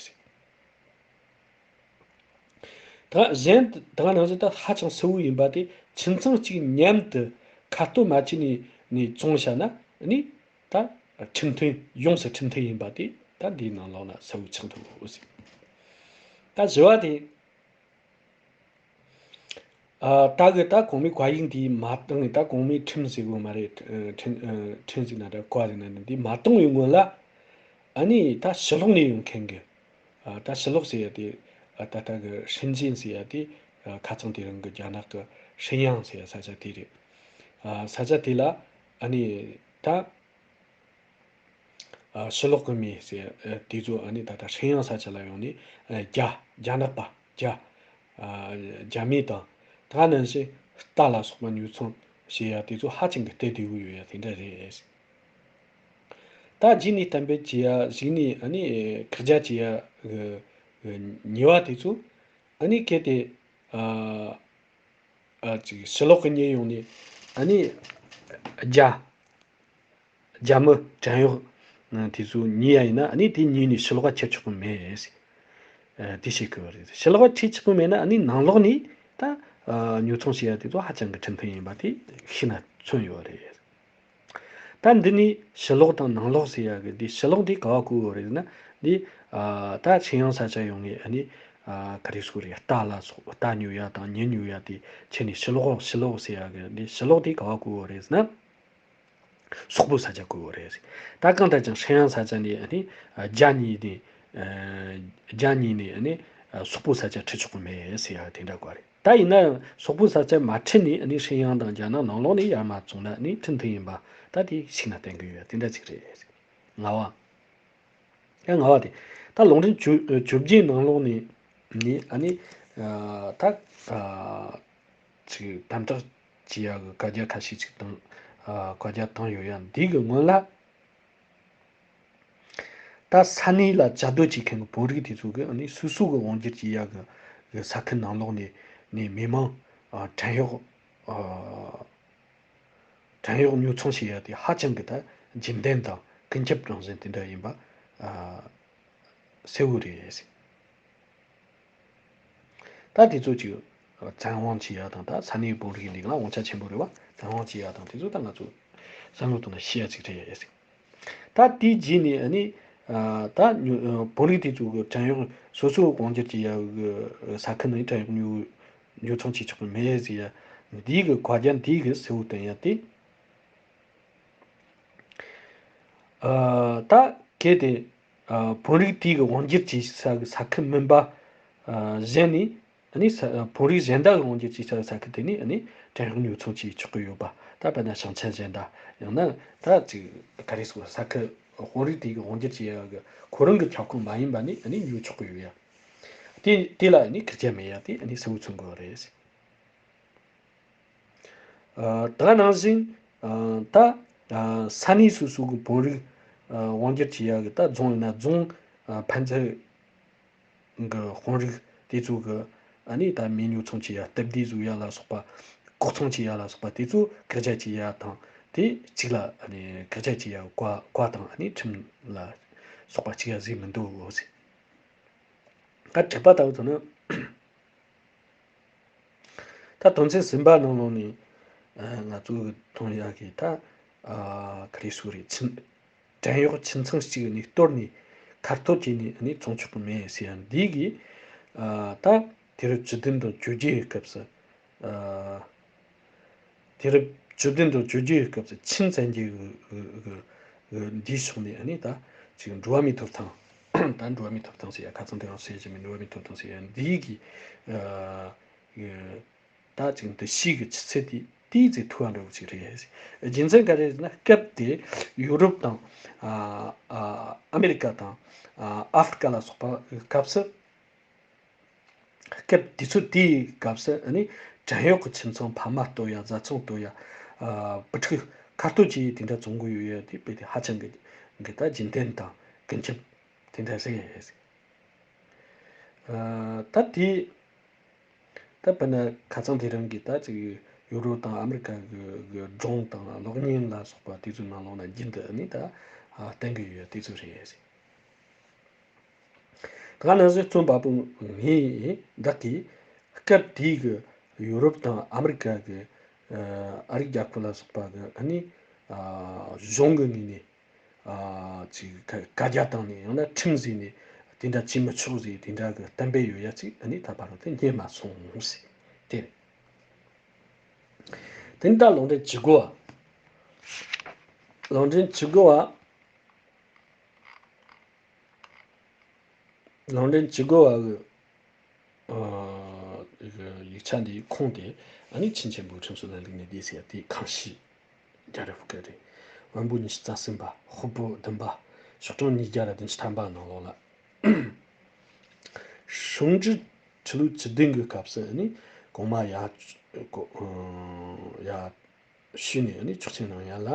ད་གཞན་ད་ག་ནང་བཞིན་ད་ཧ་ཅང་གསལ་བོ་ཡིན་པ་དེ། ཁྱིམ་ཚང་གཅིག་མཉམ་དུ་ཁ་གཏོར་མ་བྱས་ནས་ནས་བཙོང་བཞག་ན། ཨ་ནི་ད་ཁྲིམས་མཐུན། ཡོངས་སུ་ཁྲིམས་མཐུན་ཡིན་པ་དེ་ད་འདིའི་ནང་ལོགས་ན་གསལ་བོ་ཆགས་འདུག་ཟེར། ད་བཞི་བ་དེ། ཨ་ད་གི་ད་གོང་མའི་བཀའ་ཡིག་འདི་མ་བཏང་ངས། ད་གོང་མའི་ཁྲིམས་ཟེར་གོ་མ་རེད། ཁྲིམས་ཁྲིམས་ཟེར་ན་ད་བཀའ་ཟེར་ན་འདི་མ་བཏང་བའི་སྔོན་ལ། ཨ་ནི་ད་ཕྱི་ལོགས་ནས་ཡོང་མཁན་གི། ཨ་ད་ཕྱི་ལོགས་ཟེར་ཡ་དེ། ཨ་ད་ལྟ་གི་ཧྲིན་ཅིན་ཟེར་ཡ་དེ། ཨ་ཁ་ཚང་དེ་རིང་གི་རྒྱ་ནག་གི་ཧྲིན་ཡང་ཟེར་ཡ་ས་ཆ་དེ་རེད། ཨ་ས་ཆ་དེ་ལ་ཨ་ནི་ད། ཨ་ཕྱི་ལོགས་ཀྱི་མི་ཟེར་ཨ་དེ་ཚོ་ཨ་ནི་ད་ལྟ་ཧྲིན་ཡང་ས་ཆ་ལ་ཡོང་ནས། ཨ་རྒྱ་རྒྱ་ནག་པ། རྒྱ། ཨ་རྒྱ་མི་དང་། ད་ག་ནང་བཞིན་རྟ་ལ་སོགས་པ་ཉོ་ཚོང་བྱེད་ཡ་དེ་ཚོ་ཧ་ཅང་གི་སྟབས་བདེ་བོ་ཡོད་ཡ་དེ་འདྲ་རེད། ད་གཞི་ནས་གཏན་འབེབས་བྱེད་ཡ། གཞི་ནས་ཨ་ནི་ཁག་རྒྱ་བྱེད་ཡ་གི་གི་ཉེས་པ་དེ་ཚོ་ཨ་ནི་གལ་ཏེ། ཨ། ཨ་ཅིག་ཕྱི་ལོགས་ཀྱི་མྱི་ཡོང་ནས་ཨ་ནི་རྒྱ། རྒྱ་མི་བྲན་གཡོག་དེ་ཚོ་ཉོས་ཡ་ཡིན་ན། ཨ་ནི་དེ་ཉོས་ནས་ཕྱི་ལོགས་ལ་ཁྱེར་ཆོག་གི་མེད། ཨ་དེ་བཤད་གི་ཡོད་རེད། ཕྱི་ལོགས་ལ་ཁྱེར་ཆོག་གི་མེད་ན། ཨ་ནི་ནང་ལོགས་ནས་ད་ཨ་ཉོ་ཚོང་བྱེད་ཡ་དེ་ཚོ་ཧ་ཅང་གི་ཁྲིམས་མཐུན་ཡིན་པ་དེ་ཤེས་ན་མཚོན་ཡོད་རེད། ད་འདི་ནས་ཕྱི་ལོགས་དང་ནང་ལོགས་ཟེར་ཡ་གི་འདི། ཕྱི་ལོགས་འདི་ག་བ་གོ་གི་ཡོད་རེད་ཟེར་ན། འདི་ཨ་ད་ཧྲིན་ཡང་ས་ཆ་ཡོང་ངས་ཨ་ནི་ཨ་ག་རེ་ཟེར་དགོས་རེད། རྟ་ལ་སོགས། རྟ་ཉོ་ཡ་དང་མྱི་ཉོ་ཡ་དེ་ཁྱེར་ནས་ཕྱི་ལོགས། ཕྱི་ལོགས་ཟེར་ཡ་གི་འདི། ཕྱི་ལོགས་དེ་ག་བ་གོ་གི་ཡོད་རེད་ཟེར་ན། སོག་པོ་ས་ཆ་གོ་གི་ཡོད་རེད། ད་གང་ལྟར་ཀྱང་ཧྲིན་ཡང་ས་ཆ་ནས་ཨ་ནི་ཨ་རྒྱ་ཉོས་ནས། ཨ་རྒྱ་ཉོས་ནས་ཨ་ནི་ཨ་སོག་པོ་ས་ཆ་ཁྲིད་ཆོག་གི་མེད་ཟེར་ཡ་དེ་འདྲ་གོ་རེད། ད་ཡིན་ན་སོག་པོ་ས་ཆ་མ་ཁྲིད་ནས་ཨ་ནི་ཧྲིན་ཡང་དང་རྒྱ་ནག་ནང་ལོགས་ནས་ཡར་མ་བཙོང་ན་ཨ་ནི་ཁྲིམས་མཐུན་ཡིན་པ་ད་དེ་ཤེས་ན་བསྟན་གི་ཡོད། དེ་འདྲ་ཅིག་རེད། ལྔ་བ། ཡང་ལྔ་བ་དེ། ད་ལུང་འདྲེན་བཅོ་བཅོ་བརྒྱད་ནང་ལོགས་ནས་ནས་ཨ་ནི་ཨ་ད་ཨ་ཅིག་དམ་དྲག་བྱེད་ཡ་གི་བཀའ་རྒྱ་ཁ་ཤས་ཅིག་བཏང་། ཨ་བཀའ་རྒྱ་བཏང་ཡོད་ཡ། འདི་གི་སྔོན་ལ། ད་ས་གནས་ལ་བཅའ་སྡོད་བྱེད་མཁན་གྱི་བོད་རིགས་དེ་ཚོ་གིས་ཨ་ནི་སོ་སོ་གི་དབང་སྒྱུར་བྱེད་ཡ་གི་གི་ས་ཁུལ་ནང་ལོགས་ནས་ནས་མི་མང་ཨ་བྲན་གཡོག་ཨ་བྲན་གཡོག་ཉོ་ཚོང་བྱེད་ཡ་དེ་ཧ་ཅང་གི་ད་རྒྱུན་ལྡན་དང་ཀུན་ཁྱབ་རང་བཞིན་དེ་འདྲ་ཡིན་པ་ཨ་གསལ་བོ་རེད། ད་དེ་ཚོ་ཅིག་བཙན་དབང་བྱེད་ཡ་དང་། ད་ས་གནས་བོད་རིགས་འདི་ག་ལ་དབང་ཆ་ཆེན་པོ་རེད་བ། བཙན་དབང་བྱེད་ཡ་དང་དེ་ཚོ་ད་ང་ཚོ་བསམ་བློ་གཏོང་ན་ཤེས་ཡ་ཅིག་རེད། ད་དེའི་རྗེས་ནས་ཨ་ནི་ཨ་ད་ཉོ་ཨ་བོད་རིགས་དེ་ཚོ་གི་བྲན་གཡོག་སོ་སོ་དབང་སྒྱུར་གྱི་ཡ་གི་ས་ཁུལ་ནང་བྲན་གཡོག་ཉོ་ཉོ་ཚོང་བྱེད་ཆོག་གི་མེད་ཟེར་ཡ། འདིའི་གི་བཀའ་རྒྱ་འདིའི་གི་གསལ་བོ་བཏོན་ཡ་དེ། ཨ་ད་གལ་ཏེ་ཨ་བོད་རིགས་དེའི་གི་དབང་སྒྱུར་བྱེད་ས་གི་ས་ཁུལ་མིན་པ་ཨ་གཞན་ནས། ཨ་ནི་ས་བོད་རིགས་གཞན་དག་གི་དབང་སྒྱུར་བྱེད་ས་ས་ཁུལ་དེ་ནས་ཨ་ནི་བྲན་གཡོག་ཉོ་ཚོང་བྱེད་ཆོག་གི་ཡོད་པ། ད་དཔེར་ན་ཞིང་ཆེན་གཞན་དག་ཡང་ན་ད་ཅིག་ག་རེ་ཟེར། ས་ཁུལ་བོད་རིགས་དེ་གི་དབང་སྒྱུར་བྱེད་ཡ་གི་ཁོ་རང་གི་ཁྱབ་ཁོངས་མ་ཡིན་པ་ནས་ཨ་ནི་ཉོ་ཆོག་གི་ཡོད་ཡ། དེ་དེ་ལ་ཨ་ནི་ཁེར་རྐྱང་མེད་ཡ་དེ་ཨ་ནི་གསལ་བོ་མཚོན་དགོས་པ་རེད། ཨ་ད་ནང་བཞིན་ཨ་ད་ཨ་ས་གནས་སོ་སོ་གི་བོད་རིགས་ཨ་དབང་སྒྱུར་བྱེད་ཡ་གི་ད་རྫོང་ཡིན་ན་རྫོང་ཨ་ཕན་ཚུན་གི་དཔོན་རིགས་དེ་ཚོ་གི་ཨ་ནི་ད་མི་ཉོ་ཚོང་བྱེད་ཡ། སྟབས་བདེ་བཟོ་ཡ་ལ་སོགས་པ། ལྐོག་ཚོང་བྱེད་ཡ་ལ་སོགས་པ་དེ་ཚོ་བཀག་རྒྱ་བྱེད་ཡ་དང་། དེ་གཅིག་ལ་ཨ་ནི་བཀག་རྒྱ་བྱེད་ཡ་བཀའ་བཀའ་དང་ཨ་ནི་ཁྲིམས་ལ་སོགས་པ་གཅིག་ཡ་ཟིག་མི་འདུག་གོ་ཟེར། ད་དྲེགས་པ་ལྟ་བུ་ཚོ་ནི། ད་དོན་ཚན་གསུམ་པ་ནང་ལོགས་ནས་ཨ་ང་ཚོ་གི་མཐོང་ཡག་གི་ད་ཨ་ག་རེ་ཟེར་རེད། ཁྱིམ་བྲན་གཡོག་ཁྱིམ་ཚང་གཅིག་ནས་གཏོར་ནས་ཁ་གཏོར་བྱས་ནས་ནི་བཙོང་ཆོག་གི་མེད་ཟེར་ཡ་འདི་གི་ཨ་ད་དུས་རབས་བཅུ་བདུན་དང་བཅོ་བརྒྱད་ཀྱི་སྐབས་སུ་ཨ་དུས་རབས་བཅུ་བདུན་དང་བཅོ་བརྒྱད་ཀྱི་སྐབས་སུ་ཆིན་བཙན་རྒྱལ་གི་གི་གི་འདིའི་ཕྱོགས་ནས་ཨ་ནི་ད་ཅིག་འགྲོ་བ་མིའི་ཐོབ་ཐང་། ད་འགྲོ་བ་མིའི་ཐོབ་ཐང་ཟེར་ཡ་ཁ་ཚང་དེ་རང་བཤད་ཀྱི་མིན། འགྲོ་བ་མིའི་ཐོབ་ཐང་ཟེར་ཡ་འདིའི་གི་ཨ་གི་ད་ཅིག་འདུ་ཤེས་ཀྱི་ཆུ་ཚད་དེ་ཏོག་ཙམ་མཐོ་བ་འདྲ་བོ་ཅིག་རེད། རྒྱུ་མཚན་ག་རེ་ཟེར་ན། སྐབས་དེ་ཡུ་རོབ་དང་ཨ་ཨ་ཨ་མེ་རི་ཀ་དང་ཨ་ཨ་ཧྥི་རི་ཀ་ལ་སོགས་པ་སྐབས་སུ། སྐབས་དེ་ཚོ་དེའི་སྐབས་སུ་ཨ་ནི་བྲན་གཡོག་གི་ཁྱིམ་ཚང་ཕ་མ་གཏོར་ཡ། བཟའ་ཚང་གཏོར་ཡ། ཨ་བུ་ཕྲུག་ཁ་གཏོར་བྱེད་ཡ་དེ་འདྲ་བཙོང་གི་ཡོད་ཡ་དེ་དཔེ་དེ་ཧ་ཅང་གི་གི་ད་རྒྱུན་ལྡན་དང་ཀུན་ཁྱབ་དེ་འདྲ་ཟེར་ཡ་ཡོད། ཨ་ད་དེ་ད་དཔེར་ན་ཁ་ཚང་དེ་རིང་གི་ད་ཅིག་ཡུ་རོབ་དང་ཨ་མེ་རི་ཀ་གི་གི་སྒྲུང་དང་གློག་བརྙན་ལ་སོགས་པ་དེ་ཚོའི་ནང་ལོགས་ན་རྒྱུན་དུ་ཨ་ནི་ད་ཨ་བསྟན་གི་ཡོད་ཡ་དེ་ཚོ་རེད། ད་ག་ནང་བཞིན་རྩོམ་པ་པོ་ངས་བདག་གིས་སྐབས་དེའི་གི་ཡུ་རོབ་དང་ཨ་མེ་རི་ཀ་གི་ཨ་རིགས་རྒྱལ་ཁབ་ལ་སོགས་པ་གི་ཨ་ནི་ཨ་གཞུང་གི་ངོས་ནས་ཨ་ཅིག་བཀའ་བཀའ་རྒྱ་བཏང་ནས། ཡང་ན་ཁྲིམས་ཟིན་ནས་དེ་འདྲ་བྱེད་མི་ཆོག་ཟེར་དེ་འདྲ་གི་གཏན་འབེབས་ཡོད་ཡ་ཅིག་ཨ་ནི་ད་བར་དུ་རྙེད་མ་སོང་ཟེར། དེ་རེད། དེ་ནས་ད་ལུང་འདྲེན་བཅུ་དགུ་བ། ལུང་འདྲེན་བཅུ་དགུ་བ། ལུང་འདྲེན་བཅུ་དགུ་བ་གི་ཨ་ཡིག་ཆ་འདིའི་ཁུངས་དེ། ཨ་ནི་ཆིན་ཆེན་པོའི་ཁྲིམས་སྲོལ་ལམ་ལུགས་ནས་བསྡུས་ཟེར་ཡ་དེ་ཁང་ཤིས་རྒྱལ་རབས་སྐད་རེད། བོན་པོ་ཉི་ཤུ་རྩ་གསུམ་པ། དཔོན་པོ་བདུན་པ། ཞོགས་གྲོང་ཉིས་བརྒྱ་ར་བདུན་ཅུ་ཐམ་པ་ནང་ལོགས་ལ། ཧྲུང་ཀྲི་ཁྲི་ལོ་བཅུ་བདུན་གྱི་སྐབས་སུ་ནི་གོང་མ་ཡ་གོ་ཡ་ཤུ་ནས་ནི་ཆོག་མཆན་གནང་ཡ་ལ།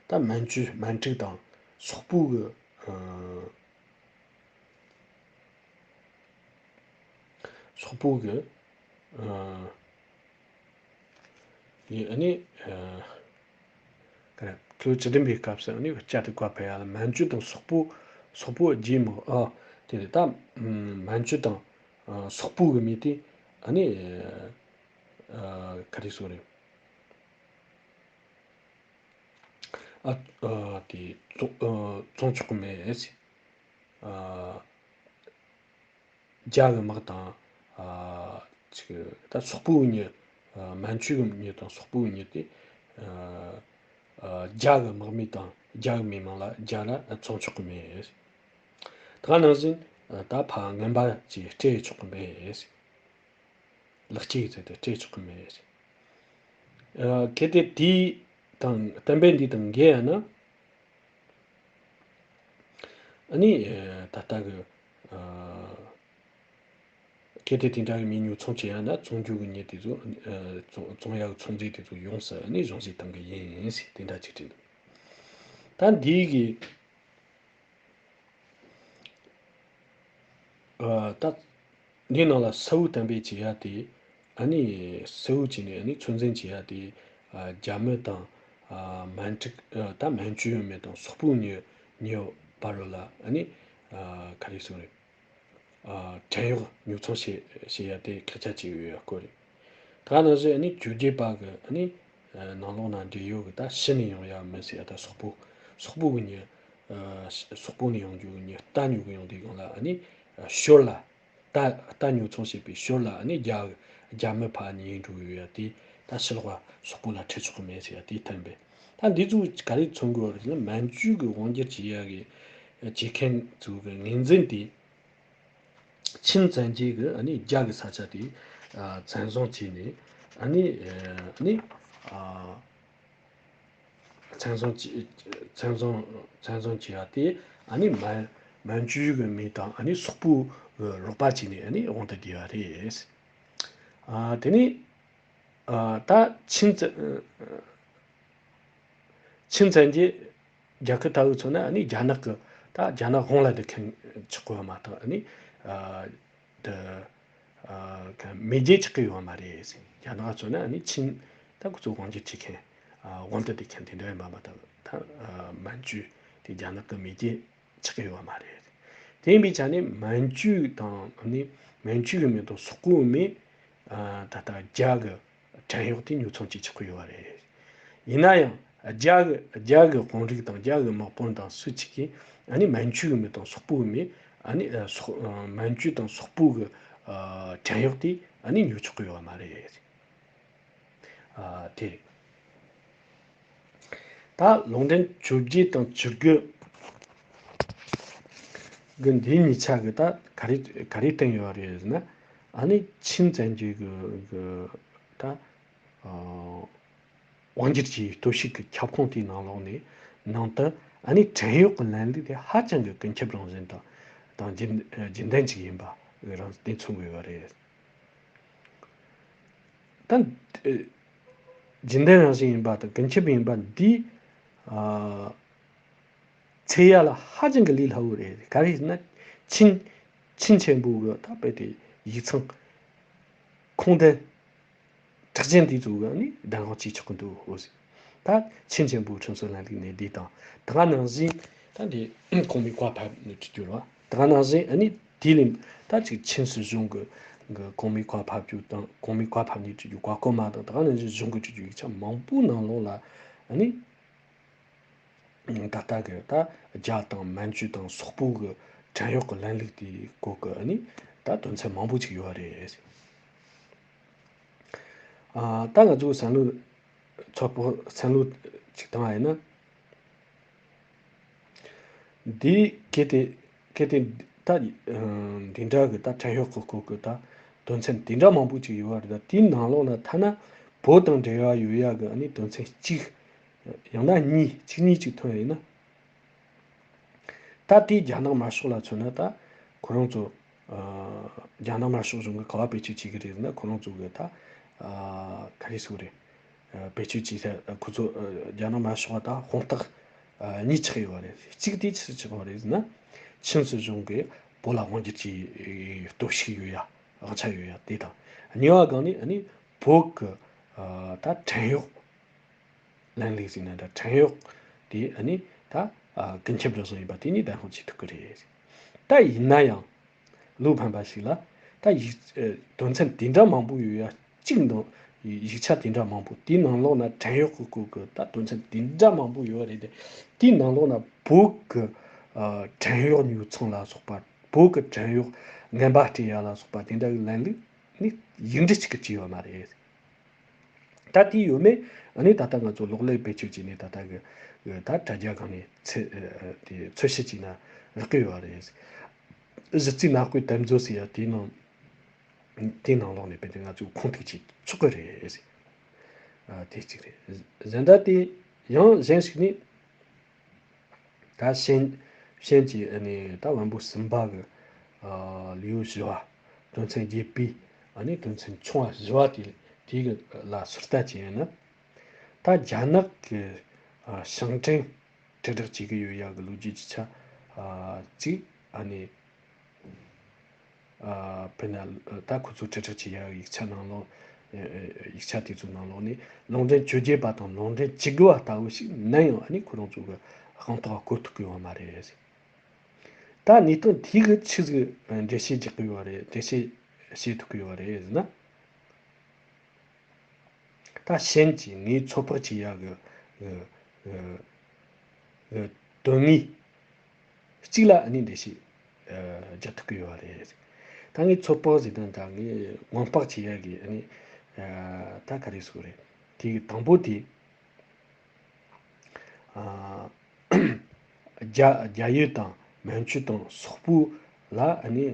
ད་མན་ཇུ་མན་ཁྲིག་དང་སོག་པོ་གི་སོག་པོ་གི་ཡི་ཨ་ནི་ཁྲི་ལོ་བཅུ་བདུན་པའི་སྐབས་སུ་ཨ་ནི་བསྐྱར་དུ་བཀའ་ཕེབས་ཡ་ལ། མན་ཇུ་དང་སོག་པོ། སོག་པོ་རྗེས་མ། ཨ་དེ་ནས་ད་མན་ཇུ་དང་སོག་པོ་གི་མི་དེ་ཨ་ནི་ག་རེ་ཟེར་རེད། ཨ་ཨ་དེ་བཙོང་ཨ་བཙོང་ཆོག་གི་མེད་ཟེར། ཨ་རྒྱ་གི་དམག་དང་། ཨ་ཅིག་ད་སོག་པོའི་མི། ཨ་མན་ཇུ་གི་མི་དང་སོག་པོའི་མི་དེ། ཨ་ཨ་རྒྱ་གི་དམག་མི་དང་རྒྱ་གི་མི་མང་ལ་རྒྱ་ལ་བཙོང་ཆོག་གི་མེད། ད་ག་ནང་བཞིན་ད་ཕ་ངན་པ་ཅིག་སྤྲད་ཆོག་གི་མེད། ལེགས་སྐྱེས་ཀྱི་ཚུལ་དུ་སྤྲད་ཆོག་གི་མེད། ཨ་གལ་ཏེ་དེའི་དང་གཏན་འབེབས་འདི་དང་འགལ་ཡ་ན། ཨ་ནི་ཨ་ད་ལྟ་གི་ཨ་གལ་ཏེ་དེ་འདྲ་གི་མི་ཉོ་ཚོང་བྱེད་ཡ་ན། བཙོང་རྒྱུ་གི་མི་དེ་ཚོ། ཨ་བཙོང་བཙོང་ཡ་གི་ཚོང་རྫས་དེ་ཚོ་ཡོངས་སུ་ཨ་ནི་གཞུང་བཞེས་གཏང་གི་ཡིན་ཟེར་དེ་འདྲ་ཅིག་བྲིས་འདུག། ད་འདི་གི་ཨ་ད་འདི་ནང་ལ་གསལ་བོ་གཏན་འབེབས་བྱེད་ཡ་དེ། ཨ་ནི་གསལ་བོ་བྱས་ནས་ཨ་ནི་ཚོད་འཛིན་བྱེད་ཡ་དེ། ཨ་རྒྱ་མི་དང་ཨ་མན་ཁྲིག་ཨ་ད་མན་ཇུ་མི་དང་སོག་པོའི་མི་མི་བར་ལ་ཨ་ནི་ཨ་ག་རེ་ཟེར་རེད། ཨ་བྲན་གཡོག་ཉོ་ཚོང་བྱེད་བྱེད་ཡ་དེ་ཁག་ཆེ་ཅིག་ཡོད་ཡ་སྐོར་རེད། ད་ག་ནང་བཞིན་ཨ་ནི་བཅོ་བརྒྱད་པ་གི་ཨ་ནི་ཨ་ནང་ལོགས་ན་འབྲེལ་ཡོད་གི་ད་ཕྱི་ནས་ཡོང་ཡ་མི་ཟེར་ཡ། ད་སོག་པོ། སོག་པོ་གི་མི། ཨ་སོག་པོ་ནས་ཡོང་རྒྱུ་གི་མི་རྟ་ཉོ་གི་ཡོང་དུས་སྒང་ལ་ཨ་ནི་ཨ་ཞོར་ལ། རྟ་རྟ་ཉོ་ཚོང་བྱེད་པའི་ཞོར་ལ་ཨ་ནི་རྒྱ་རྒྱ་མི་ཕར་ཉོས་འགྲོ་གི་ཡོད་ཡ་དེ། ད་ཕྱི་ལོགས་ལ་སོག་པོ་ལ་སྤྲད་ཆོག་གི་མེད་ཟེར་ཡ་དེ་གཏན་འབེབས། ད་འདི་ཚོ་ག་རེ་མཚོན་གི་ཡོད་རེད་ཟེར་ན། མན་ཇུ་གི་དབང་སྒྱུར་བྱེད་ཡ་གི་བྱེད་མཁན་ཚོ་གི་ངོས་འཛིན་དེ། ཆིན་བཙན་རྒྱལ་གྱིས་ཨ་ནི་རྒྱ་གི་ས་ཆ་དེ་ཨ་བཙན་བཟུང་བྱས་ནས། ཨ་ནི་ཨ་ནི་ཨ་བཙན་བཟུང་བྱས། བཙན་བཟུང་བཙན་བཟུང་བྱས་པ་དེ་ཨ་ནི་མན་མན་ཇུ་གི་མི་དང་ཨ་ནི་སོག་པོ་གི་རོགས་པ་བྱས་ནས་ཨ་ནི་དབང་དུ་བསྡུས་པ་རེད། ཨ་དེ་ནས་ཨ་ད་ཆིན་བཙན་ཆིན་བཙན་རྒྱལ་རྒྱལ་ཁབ་ལྟ་བུ་མཚོན་ན། ཨ་ནི་རྒྱ་ནག་གི་ད་རྒྱ་ནག་དབང་ལ་བསྡུ་མཁན་ཆགས་དགོས་པ་མ་གཏོགས། ཨ་ནི་ཨ་དེ་ཨ་ག་མེས་རྒྱལ་ཆགས་ཀྱི་ཡོད་པ་མ་རེད། རྒྱ་ནག་མཚོན་ན་ཨ་ནི་ཆིན་ད་ཁོ་ཚོ་དབང་སྒྱུར་བྱེད་མཁན། ཨ་དབང་དུ་བསྡུ་མཁན་དེ་འདྲ་ཡིན་པ་མ་གཏོགས། ད་ཨ་མན་ཇུ་དེ་རྒྱ་ནག་གི་མེས་རྒྱལ་ཆགས་ཀྱི་ཡོད་པ་མ་རེད། དེ་ཡིན་པའི་ཆ་ནས་མན་ཇུ་དང་ཨ་ནི་མན་ཇུ་གི་མི་དང་སོག་པོའི་མི། ཨ་ད་ལྟ་རྒྱ་གི་བྲན་གཡོག་དེ་ཉོ་ཚོང་བྱེད་ཆོག་གི་ཡོད་པ་རེད། ཡིན་ན་ཡང་རྒྱ་གི་རྒྱ་གི་དཔོན་རིགས་དང་རྒྱ་གི་དམག་དཔོན་དང་སུ་གཅིག་གིས་ཨ་ནི་མན་ཇུ་གི་མི་དང་སོག་པོ་གི་མི། ཨ་ནི་ཨ་སོག་ཨ་མན་ཇུ་དང་སོག་པོ་གི་ཨ་བྲན་གཡོག་དེ་ཨ་ནི་ཉོ་ཆོག་གི་ཡོད་པ་མ་རེད། ཨ་དེ་རེད། ད་ལུང་འདྲེན་བཅོ་བརྒྱད་དང་བཅུ་དགུ་གི་འདི་གཉིས་ཆ་གི་ད་ག་རེ་ག་རེ་བསྟན་ཡོད་རེད་ཟེར་ན། ཨ་ནི་ཆིན་བཙན་རྒྱལ་གི་གི་ད་ཨ་དབང་སྒྱུར་གྱི་སྟོབས་ཤུགས་ཀྱི་ཁྱབ་ཁོངས་དེའི་ནང་ལོགས་ནས། ནང་དུ་ཨ་ནི་བྲན་གཡོག་གི་ལམ་ལུགས་དེ་ཧ་ཅང་གི་ཀུན་ཁྱབ་རང་བཞིན་དང་དང་རྒྱུན་རྒྱུན་ལྡན་ཅིག་ཡིན་པ་རང་དེ་མཚོན་དགོས་པ་རེད། ད་རྒྱུན་ལྡན་རང་བཞིན་ཡིན་པ་དང་ཀུན་ཁྱབ་ཡིན་པ་འདི་ཨ་འཚོལ་ཡ་ལ་ཧ་ཅང་གི་ལས་སླ་བོ་རེད། ག་རེ་ཟེར་ན། ཆིན་ཆིན་ཆེན་པོ་གི་ད་དཔེ་དེ་ཡིག་ཚང་ཁུངས་ལྡན་གྲགས་ཅན་དེ་ཚོ་གི་ནི་བདམས་དབང་བྱེད་ཆོག་གི་འདུག་ཟེར། ད་ཆིན་ཆེན་པོའི་ཁྲིམས་སྲོལ་ལམ་ལུགས་ནས་འདི་དང་། ད་ག་ནང་བཞིན་ད་འདི་གོང་མའི་བཀའ་ཕབ་ནས་བྲིས་རྒྱུ་རེད་བ། ད་ག་ནང་བཞིན་ཨ་ནི་དེ་ལས་ད་ཅིག་ཆིན་སྲིད་གཞུང་གི་གི་གོང་མའི་བཀའ་ཕབ་རྒྱུ་དང་། གོང་མའི་བཀའ་ཕབ་ནས་བྲིས་རྒྱུ་བཀའ་བཀོད་མ་དང་། ད་ག་ནང་བཞིན་གཞུང་གི་བྲིས་རྒྱུ་ཡིག་ཆ་མང་པོའི་ནང་ལོགས་ལ་ཨ་ནི། ད་ལྟ་གི་ད་རྒྱ་དང་མན་ཇུ་དང་སོག་པོ་གི་བྲན་གཡོག་གི་ལམ་ལུགས་དེའི་སྐོར་གི་ཨ་ནི་ད་དོན་ཚན་མང་པོ་ཅིག་ཡོད་རེད། ཨ། ད་ང་ཚོ་བསམ་བློ་ཚོད་དཔག་བསམ་བློ་ཅིག་བཏང་བ་ཡིན་ན། འདི་གལ་ཏེ་གལ་ཏེ་ད་འདི་འདྲ་གི་ད་བྲན་གཡོག་གི་སྐོར་གི་ད་དོན་ཚན་དེ་འདྲ་མང་པོ་ཅིག་ཡོད་པ་རེད། ད་དེའི་ནང་ལོགས་ན་ཐ་ན་བོད་དང་འབྲེལ་བ་ཡོད་ཡ་གི་ཨ་ནི་དོན་ཚན་གཅིག་ཡང་ན་གཉིས་གཅིག་གཉིས་ཅིག་ཐོན་ཡིན་ན། ད་དེའི་རྒྱ་ནག་དམར་ཤོག་ལ་མཚོན་ན། ད་ཁོ་རང་ཚོ་ཨ་རྒྱ་ནག་དམར་ཤོག་གཞུང་གིས་ག་བ་བེད་སྤྱོད་བྱེད་ཀྱི་རེད་ཟེར་ན། ཁོ་རང་ཚོ་གི་ད་ཨ་ག་རེ་ཟེར་དགོས་རེད། ཨ་བེད་སྤྱོད་བྱེད་ས་ཁོ་ཚོ་ཨ་རྒྱ་ནག་དམར་ཤོག་ད་དཔང་རྟགས་ཨ་གཉིས་ཆགས་ཡོད་པ་རེད། གཅིག་དེ་ཆི་ཆགས་པ་རེད་ཟེར་ན། ཆིན་སྲིད་གཞུང་གིས་བོད་ལ་དབང་སྒྱུར་གྱི་སྟོབས་ཤུགས་ཡོད་ཡ། དབང་ཆ་ཡོད་ཡ་དེ་དང་། གཉིས་པ་སྒང་ནས་ཨ་ནི་བོད་ཀྱི་ཨ་ད་བྲན་གཡོག་ལམ་ལུགས་ཟེར་ན་འདྲ། བྲན་གཡོག་དེ་ཨ་ནི་ད་ཨ་ཀུན་ཁྱབ་སྒྲོལ་བཟང་ཡིན་པ་དེ་གཉིས་བདེན་དཔང་བྱེད་ཐུབ་ཀྱི་རེད། ད་ཡིན་ན་ཡང་བློ་ཕམ་པ་ཞིག་ལ། ད་ཡིག་ཨ་དོན་ཚན་དེ་འདྲ་མང་པོ་ཡོད་ཡ་གཅིག་འདུག་ཡིག་ཆ་དེ་འདྲ་མང་པོ་དེའི་ནང་ལོགས་ན་བྲན་གཡོག་གི་སྐོར་གི་ད་དོན་ཚན་དེ་འདྲ་མང་པོ་ཡོད་རེད་དེ། དེའི་ནང་ལོགས་ན་བོད་གི་ཨ་བྲན་གཡོག་ཉོ་ཚོང་ལ་སོགས་པ། བོད་གི་བྲན་གཡོག་ངན་པ་སྤྲད་ཡ་ལ་སོགས་པ་དེ་འདྲ་གི་ལམ་ལུགས་ནི་ཡིག་འབྲུ་གཅིག་གི་བྲིས་ཡོད་མ་རེད། ད་དེ་ཡོད་མེད་ཨ་ནི་ད་ལྟ་ང་ཚོ་གློག་ཀླད་བེད་སྤྱོད་བྱས་ནས་ད་ལྟ་གི་ད་དྲ་རྒྱ་སྒང་ནས་ཚད་ཨ་དེ་འཚོལ་བཤེར་བྱས་ན་རག་གི་ཡོད་རེད། གཞི་རྩའི་ནང་བཀོད་དམ་བཟོ་ཟེར་ཡ་དེའི་ནང་དེའི་ནང་ལོགས་ནས་དཔེ་དེ་ང་ཚོས་ཁུངས་ཐུག་བྱེད་ཆོག་གི་རེད། ཨ་དེ་གཅིག་རེད། གཞན་དག་དེ་ཡང་གཞན་ཞིག་ནི། ད་ཤན་ཤན་གྱི་ཨ་ནི་ད་བོན་པོ་སུམ་པ་གི་ཨ་ལེའུ་བཞི་བ། དོན་ཚན་བརྒྱད་པའི་ཨ་ནི་དོན་ཚན་ཆུང་བ་བཞི་བ་དེ་དེ་གི་ལ་ཟུར་ལྟ་བྱས་ན། ད་རྒྱ་ནག་གི་ཨ་ཞིང་བྲན་དྲིལ་བསྒྲགས་བྱེད་ཀྱི་ཡོད་ཡ་གི་ལོ་རྒྱུས་ཀྱི་ཆ་ཨ་གཅིག་ཨ་ནི། ཨ་དཔེར་ན་ད་ཁོ་ཚོ་དྲིལ་བསྒྲགས་བྱེད་ཡག་ཡིག་ཆ་ནང་ལོགས། ཨ་ཨ་ཡིག་ཆ་དེ་ཚོའི་ནང་ལོགས་ནས་ལུང་འདྲེན་བཅོ་བརྒྱད་པ་དང་ལུང་འདྲེན་བཅུ་དགུ་བ་ལྟ་བུ་ཞིག་ནམ་ཡང་ཨ་ནི་ཁོ་རང་ཚོ་གི་དཔང་རྟགས་བཀོད་ཐུབ་ཀྱི་ཡོད་མ་རེད། ད་གནས་སྟངས་དེ་གི་ཆི་ཟིག་འགྲེལ་བཤད་རྒྱག་གི་ཡོད་རེད། འགྲེལ་བཤད་བྱེད་ཐུབ་ཀྱི་ཡོད་རེད་ཟེར་ན། ད་ཤན་གྱིས་ངས་ཚོད་དཔག་བྱེད་ཡག་གི་གི་དོན་དངོས་གཅིག་ལ་ཨ་ནི་འགྲེལ་བཤད་རྒྱག་ཐུབ་ཀྱི་ཡོད་རེད། ད་ངས་ཚོད་དཔག་ཟེར་དང་ད་ངས་སྔོན་དཔག་བྱེད་ཡག་གི་ཨ་ནི་ད་ག་རེ་ཟེར་དགོས་རེད། དེ་གི་དང་པོ་དེ། རྒྱ་རྒྱ་ཡུལ་དང་མན་ཇུ་དང་སོག་པོ་ལ་ཨ་ནི་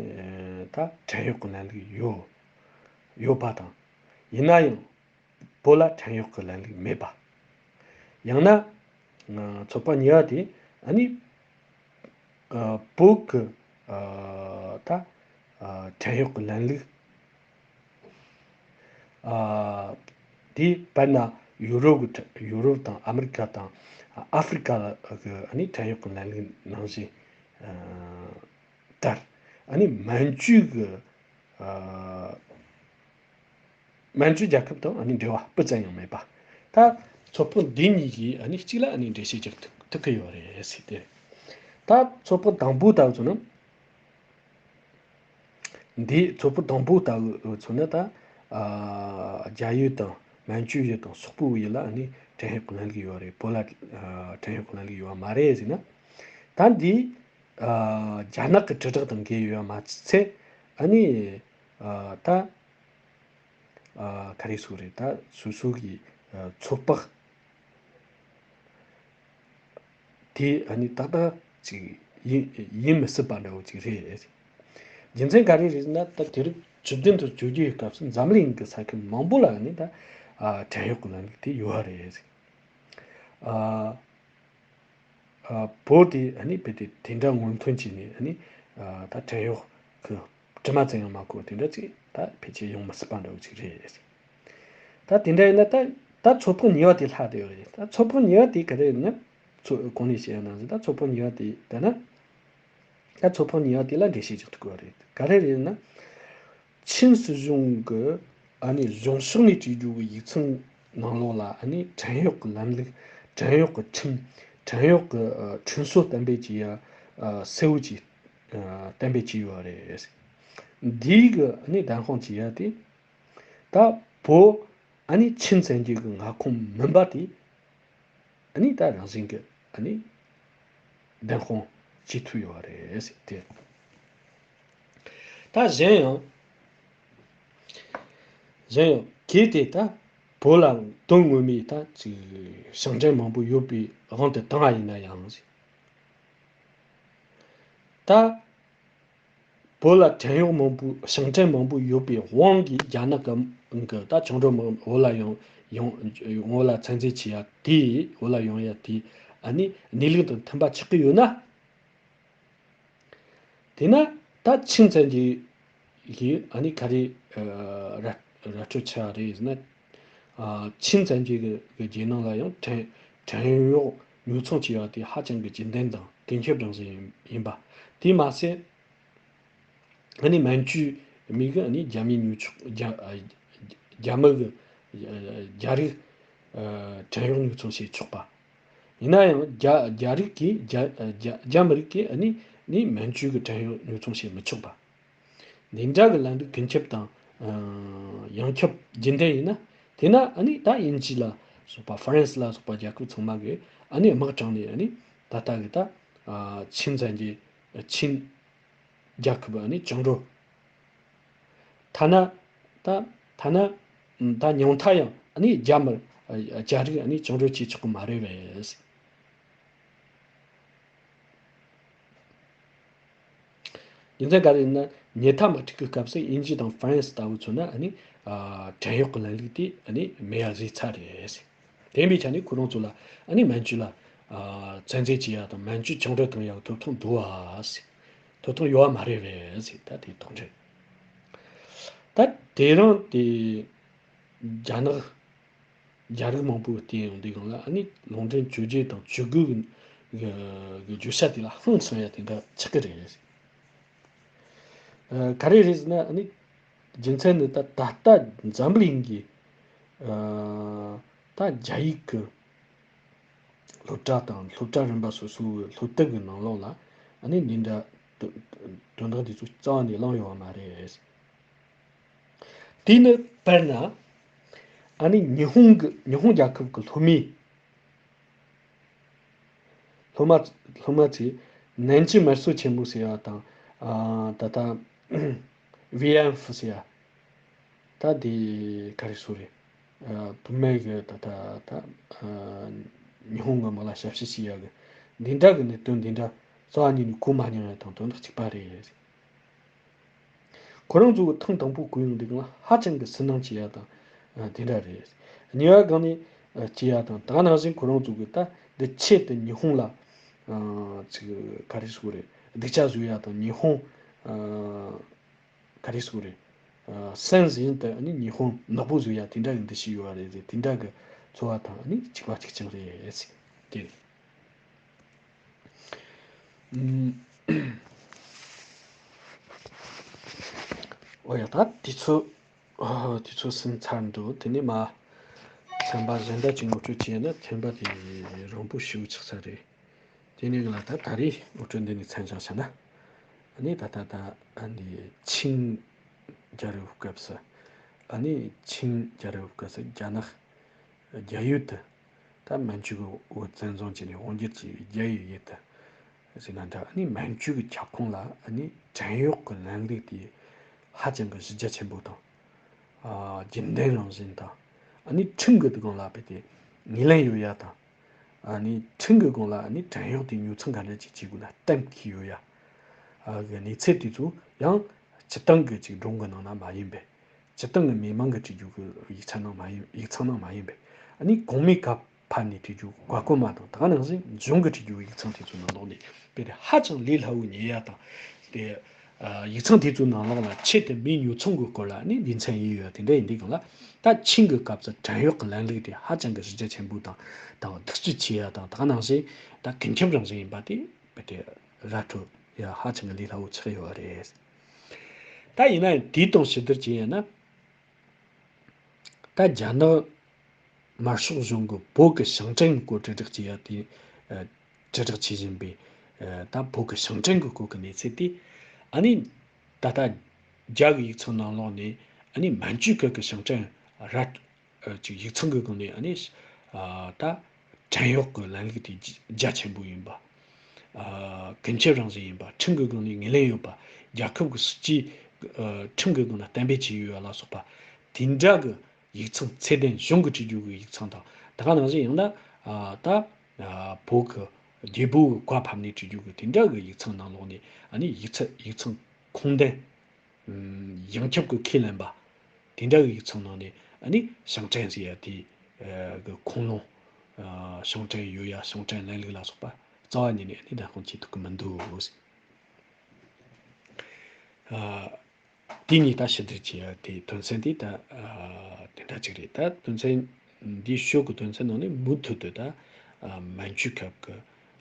ད་བྲན་གཡོག་གི་ལམ་ལུགས་ཡོད་ཡོད་པ་དང་། ཡིན་ན་ཡང་བོད་ལ་བྲན་གཡོག་གི་ལམ་ལུགས་མེད་པ། ཡང་ན་ཚོད་དཔག་གཉིས་པ་དེ་ཨ་ནི་བོད་ཀྱི་ད་བྲན་གཡོག་གི་ལམ་ལུགས། དེ་དཔེར་ན་ཡུ་རོབ་ཀྱི་ཡུ་རོབ་དང་ཨ་མི་རི་ཀ་དང་ཨ་ཧྥེ་རི་ཀ་གི་ཨ་ནི་བྲན་གཡོག་གི་ལམ་ལུགས་ནང་བཞིན་ལྟར། ཨ་ནི་མན་ཇུ་གི་མན་ཇུ་རྒྱལ་ཁབ་དང་ཨ་ནི་འབྲེལ་བ་སྤུ་ཙམ་ཡང་མེད་པ། ད་ཚོད་དཔག་འདི་གཉིས་ཀྱིས་ཨ་ནི་གཅིག་ལ་ཨ་ནི་འགྲེལ་བཤད་རྒྱག་ཐུབ་ཐུབ་ཀྱི་ཡོད་རེད་ཟེར་ཏེ། ད་ཚོད་དཔག་དང་པོ་ལྟ་བུ་མཚོན་ན། འདིའི་ཚོད་དཔག་དང་པོ་ལྟ་བུ་མཚོན་ན་ད། ཨ་རྒྱ་ཡུལ་དང་མན་ཇུ་ཡུལ་དང་སོག་པོ་ཡུལ་ལ་ཨ་ནི་བྲན་གཡོག་གི་ལམ་ལུགས་ཡོད་རེད། བོད་ལ་ཨ་བྲན་གཡོག་གི་ལམ་ལུགས་ཡོད་པ་མ་རེད་ཟེར་ན། ད་འདི་ཨ་རྒྱ་ནག་གི་དྲིལ་བསྒྲགས་དང་འགལ་ཡོད་པ་མ་ཚད། ཨ་ནི་ཨ་ད་ཨ་ག་རེ་ཟེར་དགོས་རེད། ད་སོ་སོ་གི་ཨ་ཚོད་དཔག་དེ་ཨ་ནི་ཏག་ཏག་ཅིག་ཡིན་ཡིན་མི་སྲིད་པ་འདྲ་བོ་ཅིག་རེད། རྒྱུ་མཚན་ག་རེ་རེད་ཟེར་ན། ད་དེ་རིང་བཅུ་བདུན་དུ་བཅོ་བརྒྱད་ཡི་སྐབས་སུ་འཛམ་གླིང་གི་ས་ཁུལ་མང་པོ་ལ་ཨ་ནི་ད་ཨ་བྲན་གཡོག་གི་ལམ་ལུགས་དེ་ཡོད་རེད། ཨ་ཨ་བོད་དེ་ཨ་ནི་དཔེ་དེ་དེ་འདྲ་སྔོན་ཐོན་བྱས་ནས་ཨ་ནི་ཨ་ད་བྲན་གཡོག་གི་དྲི་མ་ཙམ་ཡང་མ་གོ་དེ་འདྲ་ཅིག་ད་ཕལ་ཆེར་ཡོང་མི་སྲིད་པ་འདྲ་བོ་ཅིག་རེད། ད་དེ་འདྲ་ཡིན་ན་ད་ད་ཚོད་དཔག་གཉིས་པ་དེ་ལྷག་བསྡད་ཡོད་རེད། ད་ཚོད་དཔག་གཉིས་པ་དེ་ག་རེ་ཡིན་ན། ཚོ་གོང་ནས་བཤད་ཡ་ནང་བཞིན་ད་ཚོད་དཔག་གཉིས་པ་དེ་ད་ན། ད་ཚོད་དཔག་གཉིས་པ་དེ་ལ་འགྲེལ་བཤད་རྒྱག་ཐུབ་ཀྱི་ཡོད་རེད། ག་རེ་རེད་ན། ཆིན་སྲིད་གཞུང་གི་ཨ་ནི་གཞུང་ཕྱོགས་ནས་བྲིས་རྒྱུ་གི་ཡིག་ཚང་ནང་ལོགས་ལ་ཨ་ནི་བྲན་གཡོག་གི་ལམ་ལུགས། བྲན་གཡོག་གི་ཁྲིམས། བྲན་གཡོག་གི་ཨ་ཁྲིམས་སྲོལ་གཏན་འབེབས་བྱེད་ཡ་ཨ་གསལ་བོ་ཅིག་ཨ་གཏན་འབེབས་བྱས་ཡོད་རེད། འདིའི་གི་ཨ་ནི་བདེན་དཔང་བྱེད་ཡ་དེ། ད་བོད་ཨ་ནི་ཆིན་བཙན་རྒྱལ་གི་མངའ་ཁོངས་མིན་པ་དེ་ཨ་ནི་ད་རང་བཞིན་གི་ཨ་ནི་བདེན་དཔང་བྱེད་ཐུབ་ཡོད་རེད་ཟེར་ཏེ། ད་གཞན་ཡང་གཞན་ཡང་གལ་ཏེ་ད་ བོད་ལ་དོན་ངོ་མའི་ད་ཅིག་ཞིང་བྲན་མང་པོ་ཡོད་པའི་དབང་དུ་བཏང་བ་ཡིན་ན་ཡང་། ད་བོད་ལ་བྲན་གཡོག་མང་པོ་ཞིང་བྲན་མང་པོ་ཡོད་པའི་དབང་གིས་རྒྱ་ནག་གི་གི་ད་བཅིངས་འགྲོལ་དམག་བོད་ལ་ཡོང་ཡོང་བོད་ལ་ཚན་རྩལ་བྱེད་ཡ་དེ་བོད་ལ་ཡོང་ཡ་དེ་ཨ་ནི་གནས་ལུགས་དང་མཐུན་པ་ཆགས་ཀྱི་ཡོད་ན། དེས་ན་ད་ཆིང་བཙན་གྱི་གི་ཨ་ནི་ག་རེ་ར་ར་སྤྲོད་བྱ་རེད་ཟེར་ན། ཆིང་བཙན་གྱི་གི་རྒྱལ་ནང་ལ་ཡང་བྲན་བྲན་གཡོག་ཉོ་ཚོང་བྱས་པ་དེ་ཧ་ཅང་གི་རྒྱུན་ལྡན་དང་དུས་ཁྱབ་རང་བཞིན་ཡིན་པ། དེས་མ་ཟད་ཨ་ནི་མན་ཇུ་མི་གི་ཨ་ནི་རྒྱ་མི་ཉོ་ཆོག་རྒྱ་རྒྱ་མི་གི་རྒྱ་རིགས་བྲན་གཡོག་ཉོ་ཚོང་བྱེད་ཆོག་པ། ཡིན་ན་ཡང་རྒྱ་རྒྱ་རིགས་ཀྱིས་རྒྱ་རྒྱ་རྒྱ་མི་རིགས་ཀྱིས་ཨ་ནི་ནི་མན་ཇུ་གི་བྲན་གཡོག་ཉོ་ཚོང་བྱེད་མི་ཆོག་པ། འདི་འདྲ་གི་ལམ་ལུགས་ཀུན་ཁྱབ་དང་ཡང་ཁྱབ་རྒྱུན་ལྡན་ཡིན་ན། དེས་ན་ཨ་ནི་ད་དབྱིན་ཇི་ལ་སོགས་པ་ཧྥ་རན་སི་ལ་སོགས་པ་རྒྱལ་ཁབ་ཚང་མ་གིས་ཨ་ནི་དམག་དྲངས་ནས་ཨ་ནི་ད་ལྟ་གི་ད་ཆིན་བཙན་གྱི་ཆིན་རྒྱལ་ཁབ་ཨ་ནི་བཅིངས་འགྲོལ། ཐ་ན་ད་ཐ་ན་ད་ཉུང་མཐའ་ཡང་ཨ་ནི་རྒྱ་མི་རྒྱ་རིགས་ཨ་ནི་བཅིངས་འགྲོལ་བྱེད་ཆོག་གི་མ་རེད་པས། རྒྱུ་མཚན་ག་རེ་ཡིན་ན། ཉེ་མཐའ་དམག་འཁྲུག་གི་སྐབས་སུ་དབྱིན་ཇི་དང་ཧྥ་རན་སི་ལྟ་བུ་མཚོན་ན་ཨ་ནི་བྲན་གཡོག་གི་ལམ་ལུགས་དེ་ཨ་ནི་མེད་པ་བཟོས་ཚར་རེད། དེ་ཡིན་པའི་ཆ་ནས་ཁོ་རང་ཚོ་ལ་ཨ་ནི་མན་ཇུ་ལ་བཙན་འཛུལ་བྱེད་ཡ་དང་མན་ཇུ་བཅིངས་འགྲོལ་གཏོང་ཡ་གི་ཐོབ་ཐང་འདུག་པ་ཟེར། ཐོབ་ཐང་ཡོད་པ་མ་རེད་པས་ཟེར། ད་དེ་དོགས་འདྲི། ད་དེ་རིང་དེ་རྒྱ་ནག་རྒྱ་རིགས་མང་པོས་བལྟས་ཡོང་དུས་སྒང་ལ་ཨ་ནི་ལུང་འདྲེན་བཅོ་བརྒྱད་དང་བཅུ་དགུ་གི་གི་བརྗོད་བྱ་དེ་ལ་ཧང་སང་ཡ་དེ་འདྲ་ཆགས་ཀྱི་རེད། ཨ་ག་རེ་རེད་ཟེར་ན། ཨ་ནི་རྒྱུ་མཚན་ནི་ད་ད་ལྟ་འཛམ་བུ་གླིང་གི་ཨ་ད་རྒྱ་ཡིག་གི་སློབ་གྲྭ་དང་སློབ་གྲྭ་རིམ་པ་སོ་སོའི་སློབ་དེབ་ཀྱི་ནང་ལོགས་ལ་ཨ་ནི་འདི་འདྲ་དོན་དོན་དག་འདི་ཚོ་རྩ་བ་ནས་བླངས་ཡོད་པ་མ་རེད། དེ་ནི་དཔེར་ན་ཨ་ནི་ཉི་ཧོང་གི་ཉི་ཧོང་རྒྱལ་ཁབ་ཀྱི་སློབ་མའི་སློབ་མ་སློབ་མ་ཚོས་ནན་ཅི་མར་སྲོལ་ཆེན་མོ་ཟེར་བ་དང་ཨ་ད་ལྟ་ཝི་ཨན་ཧྥུ་ཟེར་བ། ད་དེ་ག་རེ་ཟེར་རེད། ཨ་བུད་མེད་ཀྱི་ད་ད་ད་ཨ་ཉི་ཧོང་གི་མི་ལ་ཞབས་ཕྱི་བྱེད་ཡག་གི་འདི་འདྲ་གི་གནད་དོན་འདི་འདྲ་རྩ་བ་ཉིད་ནས་གོ་མ་མྱོང་ཡ་དང་དོན་དག་གཅིག་པ་རེད། ཁོ་རང་ཚོ་གི་ཐེངས་དང་པོ་གོ་ཡོང་དུས་སྒང་ལ་ཧ་ཅང་གི་སུན་སྣང་སྐྱེ་ཡ་དང་ཨ་དེ་འདྲ་རེད། གཉིས་པ་སྒང་ནས་ཨ་སྐྱེ་ཡ་དང་ད་ག་ནང་བཞིན་ཁོ་རང་ཚོ་གི་ད་འདི་ཆེད་དུ་ཉི་ཧོང་ལ་ཨ་ཅིག་ག་རེ་ཟེར་དགོས་རེད། སྡིག་ཆ་བཟོ་ཡ་དང་ཉི་ཧོང་ཨ་ག་རེ་ཟེར་དགོས་རེད། ཨ་སེམས་ཟིན་དུ་ཨ་ནི་ཉི་ཧོང་ནག་པོ་བཟོ་ཡ་དེ་འདྲ་གི་འདུ་ཤེས་ཡོད་པ་རེད་ཟེར། དེ་འདྲ་གི་ཚོར་བ་དང་ཨ་ནི་གཅིག་པ་གཅིག་རྐྱང་རེད་ཟེར། དེ་རེད། ཨུམ། ཨོ་ཡ། ད་དུས་ཚོད་ཨ་དུས་ཚོད་ཟིན་ཚར་འདུག་དེ་ནས་མ་ཚན་པ་གཞན་དག་ཅིག་ངོ་སྤྲོད་བྱས་ན་ཚན་པ་དེ་རིང་པོ་ཞེ་པོ་ཆགས་ཚར་རེད། དེ་ནས་ང་ལ་ད་ད་རེས་ངོ་སྤྲོད་འདི་ནས་མཚམས་བཞག་བྱས་ན། ཨ་ནི་ད་ད་ད་ཨ་ནི་ཆིང་རྒྱལ་རབས་སྐབས་སུ། ཨ་ནི་ཆིང་རྒྱལ་རབས་སྐབས་སུ་རྒྱ་ནག་རྒྱ་ཡུལ་དུ། ད་མན་ཇུ་གི་བོད་བཙན་བཟུང་བྱས་ནས་དབང་སྒྱུར་བྱས་པའི་རྒྱ་ཡི་ཡུལ་དུ་ཟེར་ན་འདྲ། ཨ་ནི་མན་ཇུ་གི་ཁྱབ་ཁོངས་ལ་ཨ་ནི་བྲན་གཡོག་གི་ལམ་ལུགས་དེ་ཧ་ཅང་གི་གཞི་རྒྱ་ཆེན་པོ་དང་། ཨ་རྒྱུན་ལྡན་རང་བཞིན་དང་། ཨ་ནི་ཁྲིམས་ཀྱི་སྒང་ལ་དཔེ་དེ་ངོས་ལེན་ཡོད་ཡ་དང་། ཨ་ནི་ཁྲིམས་ཀྱི་སྒང་ལ་ཨ་ནི་བྲན་གཡོག་དེ་ཉོ་ཚོང་ག་འདྲ་ཅིག་བྱེད་དགོས་ན་གཏན་འཁེལ་ཡོད་ཡ། ཨ་གི་གནས་ཚུལ་དེ་ཚོ་ཡང་སྤྱིར་བཏང་གི་ཅིག་སྒྲུང་གི་ནང་ན་མ་ཡིན་པས། སྤྱིར་བཏང་གི་མི་མང་གི་བྲིས་རྒྱུ་གི་ཡིག་ཚང་ནང་མ་ཡིན། ཡིག་ཚང་ནང་མ་ཡིན་པས། ཨ་ནི་གོང་མའི་སྐབས་ཕར་ནས་བྲིས་རྒྱུ་ག་གོ་མ་དང་ད་ག་ནང་བཞིན་གཞུང་གི་བྲིས་རྒྱུ་ཡིག་ཚང་དེ་ཚོ་ནང་ལོགས་ནས་དཔེ་དེ་ཧ་ཅང་ལས་སླ་བོ་ཉེ་ཡ་དང་། དེ་ཨ་ཡིག་ཚང་དེ་ཚོའི་ནང་ལོགས་ལ་ཆེད་དུ་མི་ཉོ་ཚོང་གི་སྐོར་ལ་ཨ་ནི་ལེ་ཚན་ཡོད་ཡ་དེ་འདྲ་ཡིན་དུས་སྒང་ལ། ད་ཆིང་གི་སྐབས་སུ་བྲན་གཡོག་གི་ལམ་ལུགས་དེ་ཧ་ཅང་གི་གཞི་རྒྱ་ཆེན་པོ་དང་དང་བདག་སྤྱོད་བྱེད་ཡ་དང་ད་ག་ནང་བཞིན་ད་ཀུན་ཁྱབ་རང་བཞིན་ཡིན་པ་དེ་དཔེ་དེ་ར་འཕྲོད་ཡ་ཧ་ཅང་གི་ལས་སླ་བོ་ཆགས་ཡོད་པ་རེད། ད་ཡིན་ན་ཡང་དེའི་དང་ཕྱི་བསྡུར་བྱས་ཡིན་ན། ད་རྒྱ་ནག་དམར་ཤོག་གཞུང་གིས་བོད་ཀྱི་ཞིང་བྲན་སྐོར་དྲིལ་བསྒྲགས་བྱེད་ཡ་དེ། ཨ་དྲིལ་བསྒྲགས་བྱེད་བཞིན་པའི་ཨ་ད་བོད་ཀྱི་ཞིང་བྲན་གྱི་སྐོར་གྱི་གནས་ཚུལ་དེ། ཨ་ནི་ད་ལྟ་རྒྱ་གི་ཡིག་ཚང་ནང་ལོགས་ནས་ཨ་ནི་མན་ཇུ་སྐབས་ཀྱི་ཞིང་བྲན་ར་ཨ་ཅིག་ཡིག་ཚང་གི་སྒང་ནས་ཨ་ནི་ཨ་ད་བྲན་གཡོག་གི་ལམ་ལུགས་དེ་རྒྱ་ཆེན་པོ་ཡིན་པ། ཨ་ཀུན་ཁྱབ་རང་བཞིན་ཡིན་པ། ཁྲིམས་ཀྱི་སྒང་ནས་ངོས་ལེན་ཡོད་པ། རྒྱལ་ཁབ་ཀྱི་སྲིད་ཇུས་ཨ་ཁྲིམས་ཀྱི་སྒང་ལ་གཏན་འབེབས་བྱས་ཡོད་པ་ལ་སོགས་པ། དེ་འདྲ་གི་ ཡིག་ཚང་ཚད་ལྡན་གཞུང་གི་བྲིས་རྒྱུ་གི་ཡིག་ཚང་དང་། ད་ག་ནང་བཞིན་ཡང་ན་ཨ་ད་ཨ་བོད་ཀྱི་རྒྱལ་པོ་གི་བཀའ་ཕབ་ནས་བྲིས་རྒྱུ་གི་དེ་འདྲ་གི་ཡིག་ཚང་ནང་ལོགས་ནས་ཨ་ནི་ཡིག་ཚད་ཡིག་ཚང་ཁུངས་ལྡན། ཨམ་ཡོངས་ཁྱབ་ཀྱི་ཁས་ལེན་པ། དེ་འདྲ་གི་ཡིག་ཚང་ནང་ནས་ཨ་ནི་ཞང་བྲན་ཟེར་ཡ་དེ་ཨ་གི་ཁུངས་ལུང་། ཨ་ཞང་བྲན་ཡོད་ཡ་ཞང་བྲན་ལེན་ལུགས་ལ་སོགས་པ་རྩ་བ་ཉིད་ནས་ཨ་ནི་བདེན་དཔང་བྱེད་ཐུབ་ཀྱི་མི་འདུག་ཟེར། ཨ་དེ་གཉིས་ད་ཕྱི་འདིར་བྱས་ཡ་དེ་དོན་ཚན་དེ་ད་ཨ་དེ་འདྲ་ཅིག་རེད། ད་དོན་ཚན་འདིའི་ཤོག་གི་དོན་ཚན་ནང་ནས་མུ་མཐུད་དུ་ད་ཨ་མན་ཇུའི་སྐབས་ཀྱི་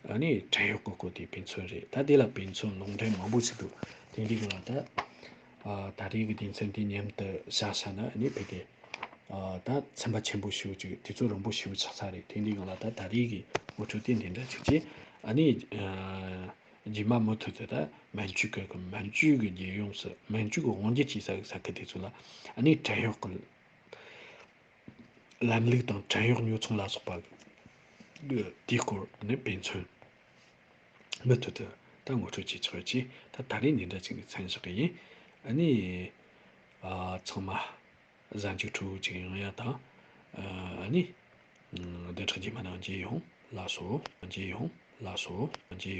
ཨ་ནི་བྲན་གཡོག་གི་སྐོར་དེ་དཔེ་མཚོན་རེད། ད་དེ་ལ་དཔེ་མཚོན་ལུང་འདྲེན་མང་པོ་ཞིག་འདུག། དེ་འདྲའི་སྒང་ལ་ད་ཨ་ད་རེས་ཀྱི་དོན་ཚན་དེ་མཉམ་དུ་བཞག་བཞག་ན་ཨ་ནི་ཕ་གི་ཨ་ད་ཚན་པ་ཆེན་པོ་ཞེ་པོ་ཅིག་དུས་ཚོད་རིང་པོ་ཞེ་པོ་ཆགས་ཚར་རེད། དེ་འདྲའི་སྒང་ལ་ད་ད་རེས་ཀྱི་ངོ་སྤྲོད་དེ་འདི་འདྲ་ཅིག་བྱས། ཨ་ནི་ཨ་རྗེས་མ་མུ་མཐུད་དུ་ད་མན་ཇུ་གི་མན་ཇུ་གི་རྒྱལ་ཡོངས་སུ་མན་ཇུ་གི་དབང་སྒྱུར་བྱེད་ས་གི་ས་ཁུལ་དེ་ཚོ་ལ་ཨ་ནི་བྲན་གཡོག་གི་ལམ་ལུགས་དང་བྲན་གཡོག་ཉོ་ཚོང་ལ་སོགས་པ་གི་དེའི་སྐོར་ནི་དཔེ་མཚོན་མུ་མཐུད་དུ་ད་ངོ་སྤྲོད་བྱེད་ཆོག་ཅེས། ད་ད་རེས་འདི་འདྲ་ཅིག་ནས་མཚམས་བཞག་གི་ཡིན། ཨ་ནི་ཨ་ཚང་མ་གཟའ་མཇུག་སྤྲོ་བོ་ཅིག་ཡོང་ཡ་དང་། ཨ་ནི་བདེ་ཕྲུག་རྗེས་མ་ནང་མཇལ་ཡོང་། ལགས་སོ། མཇལ་ཡོང་། ལགས་སོ། མཇལ་ཡོང་།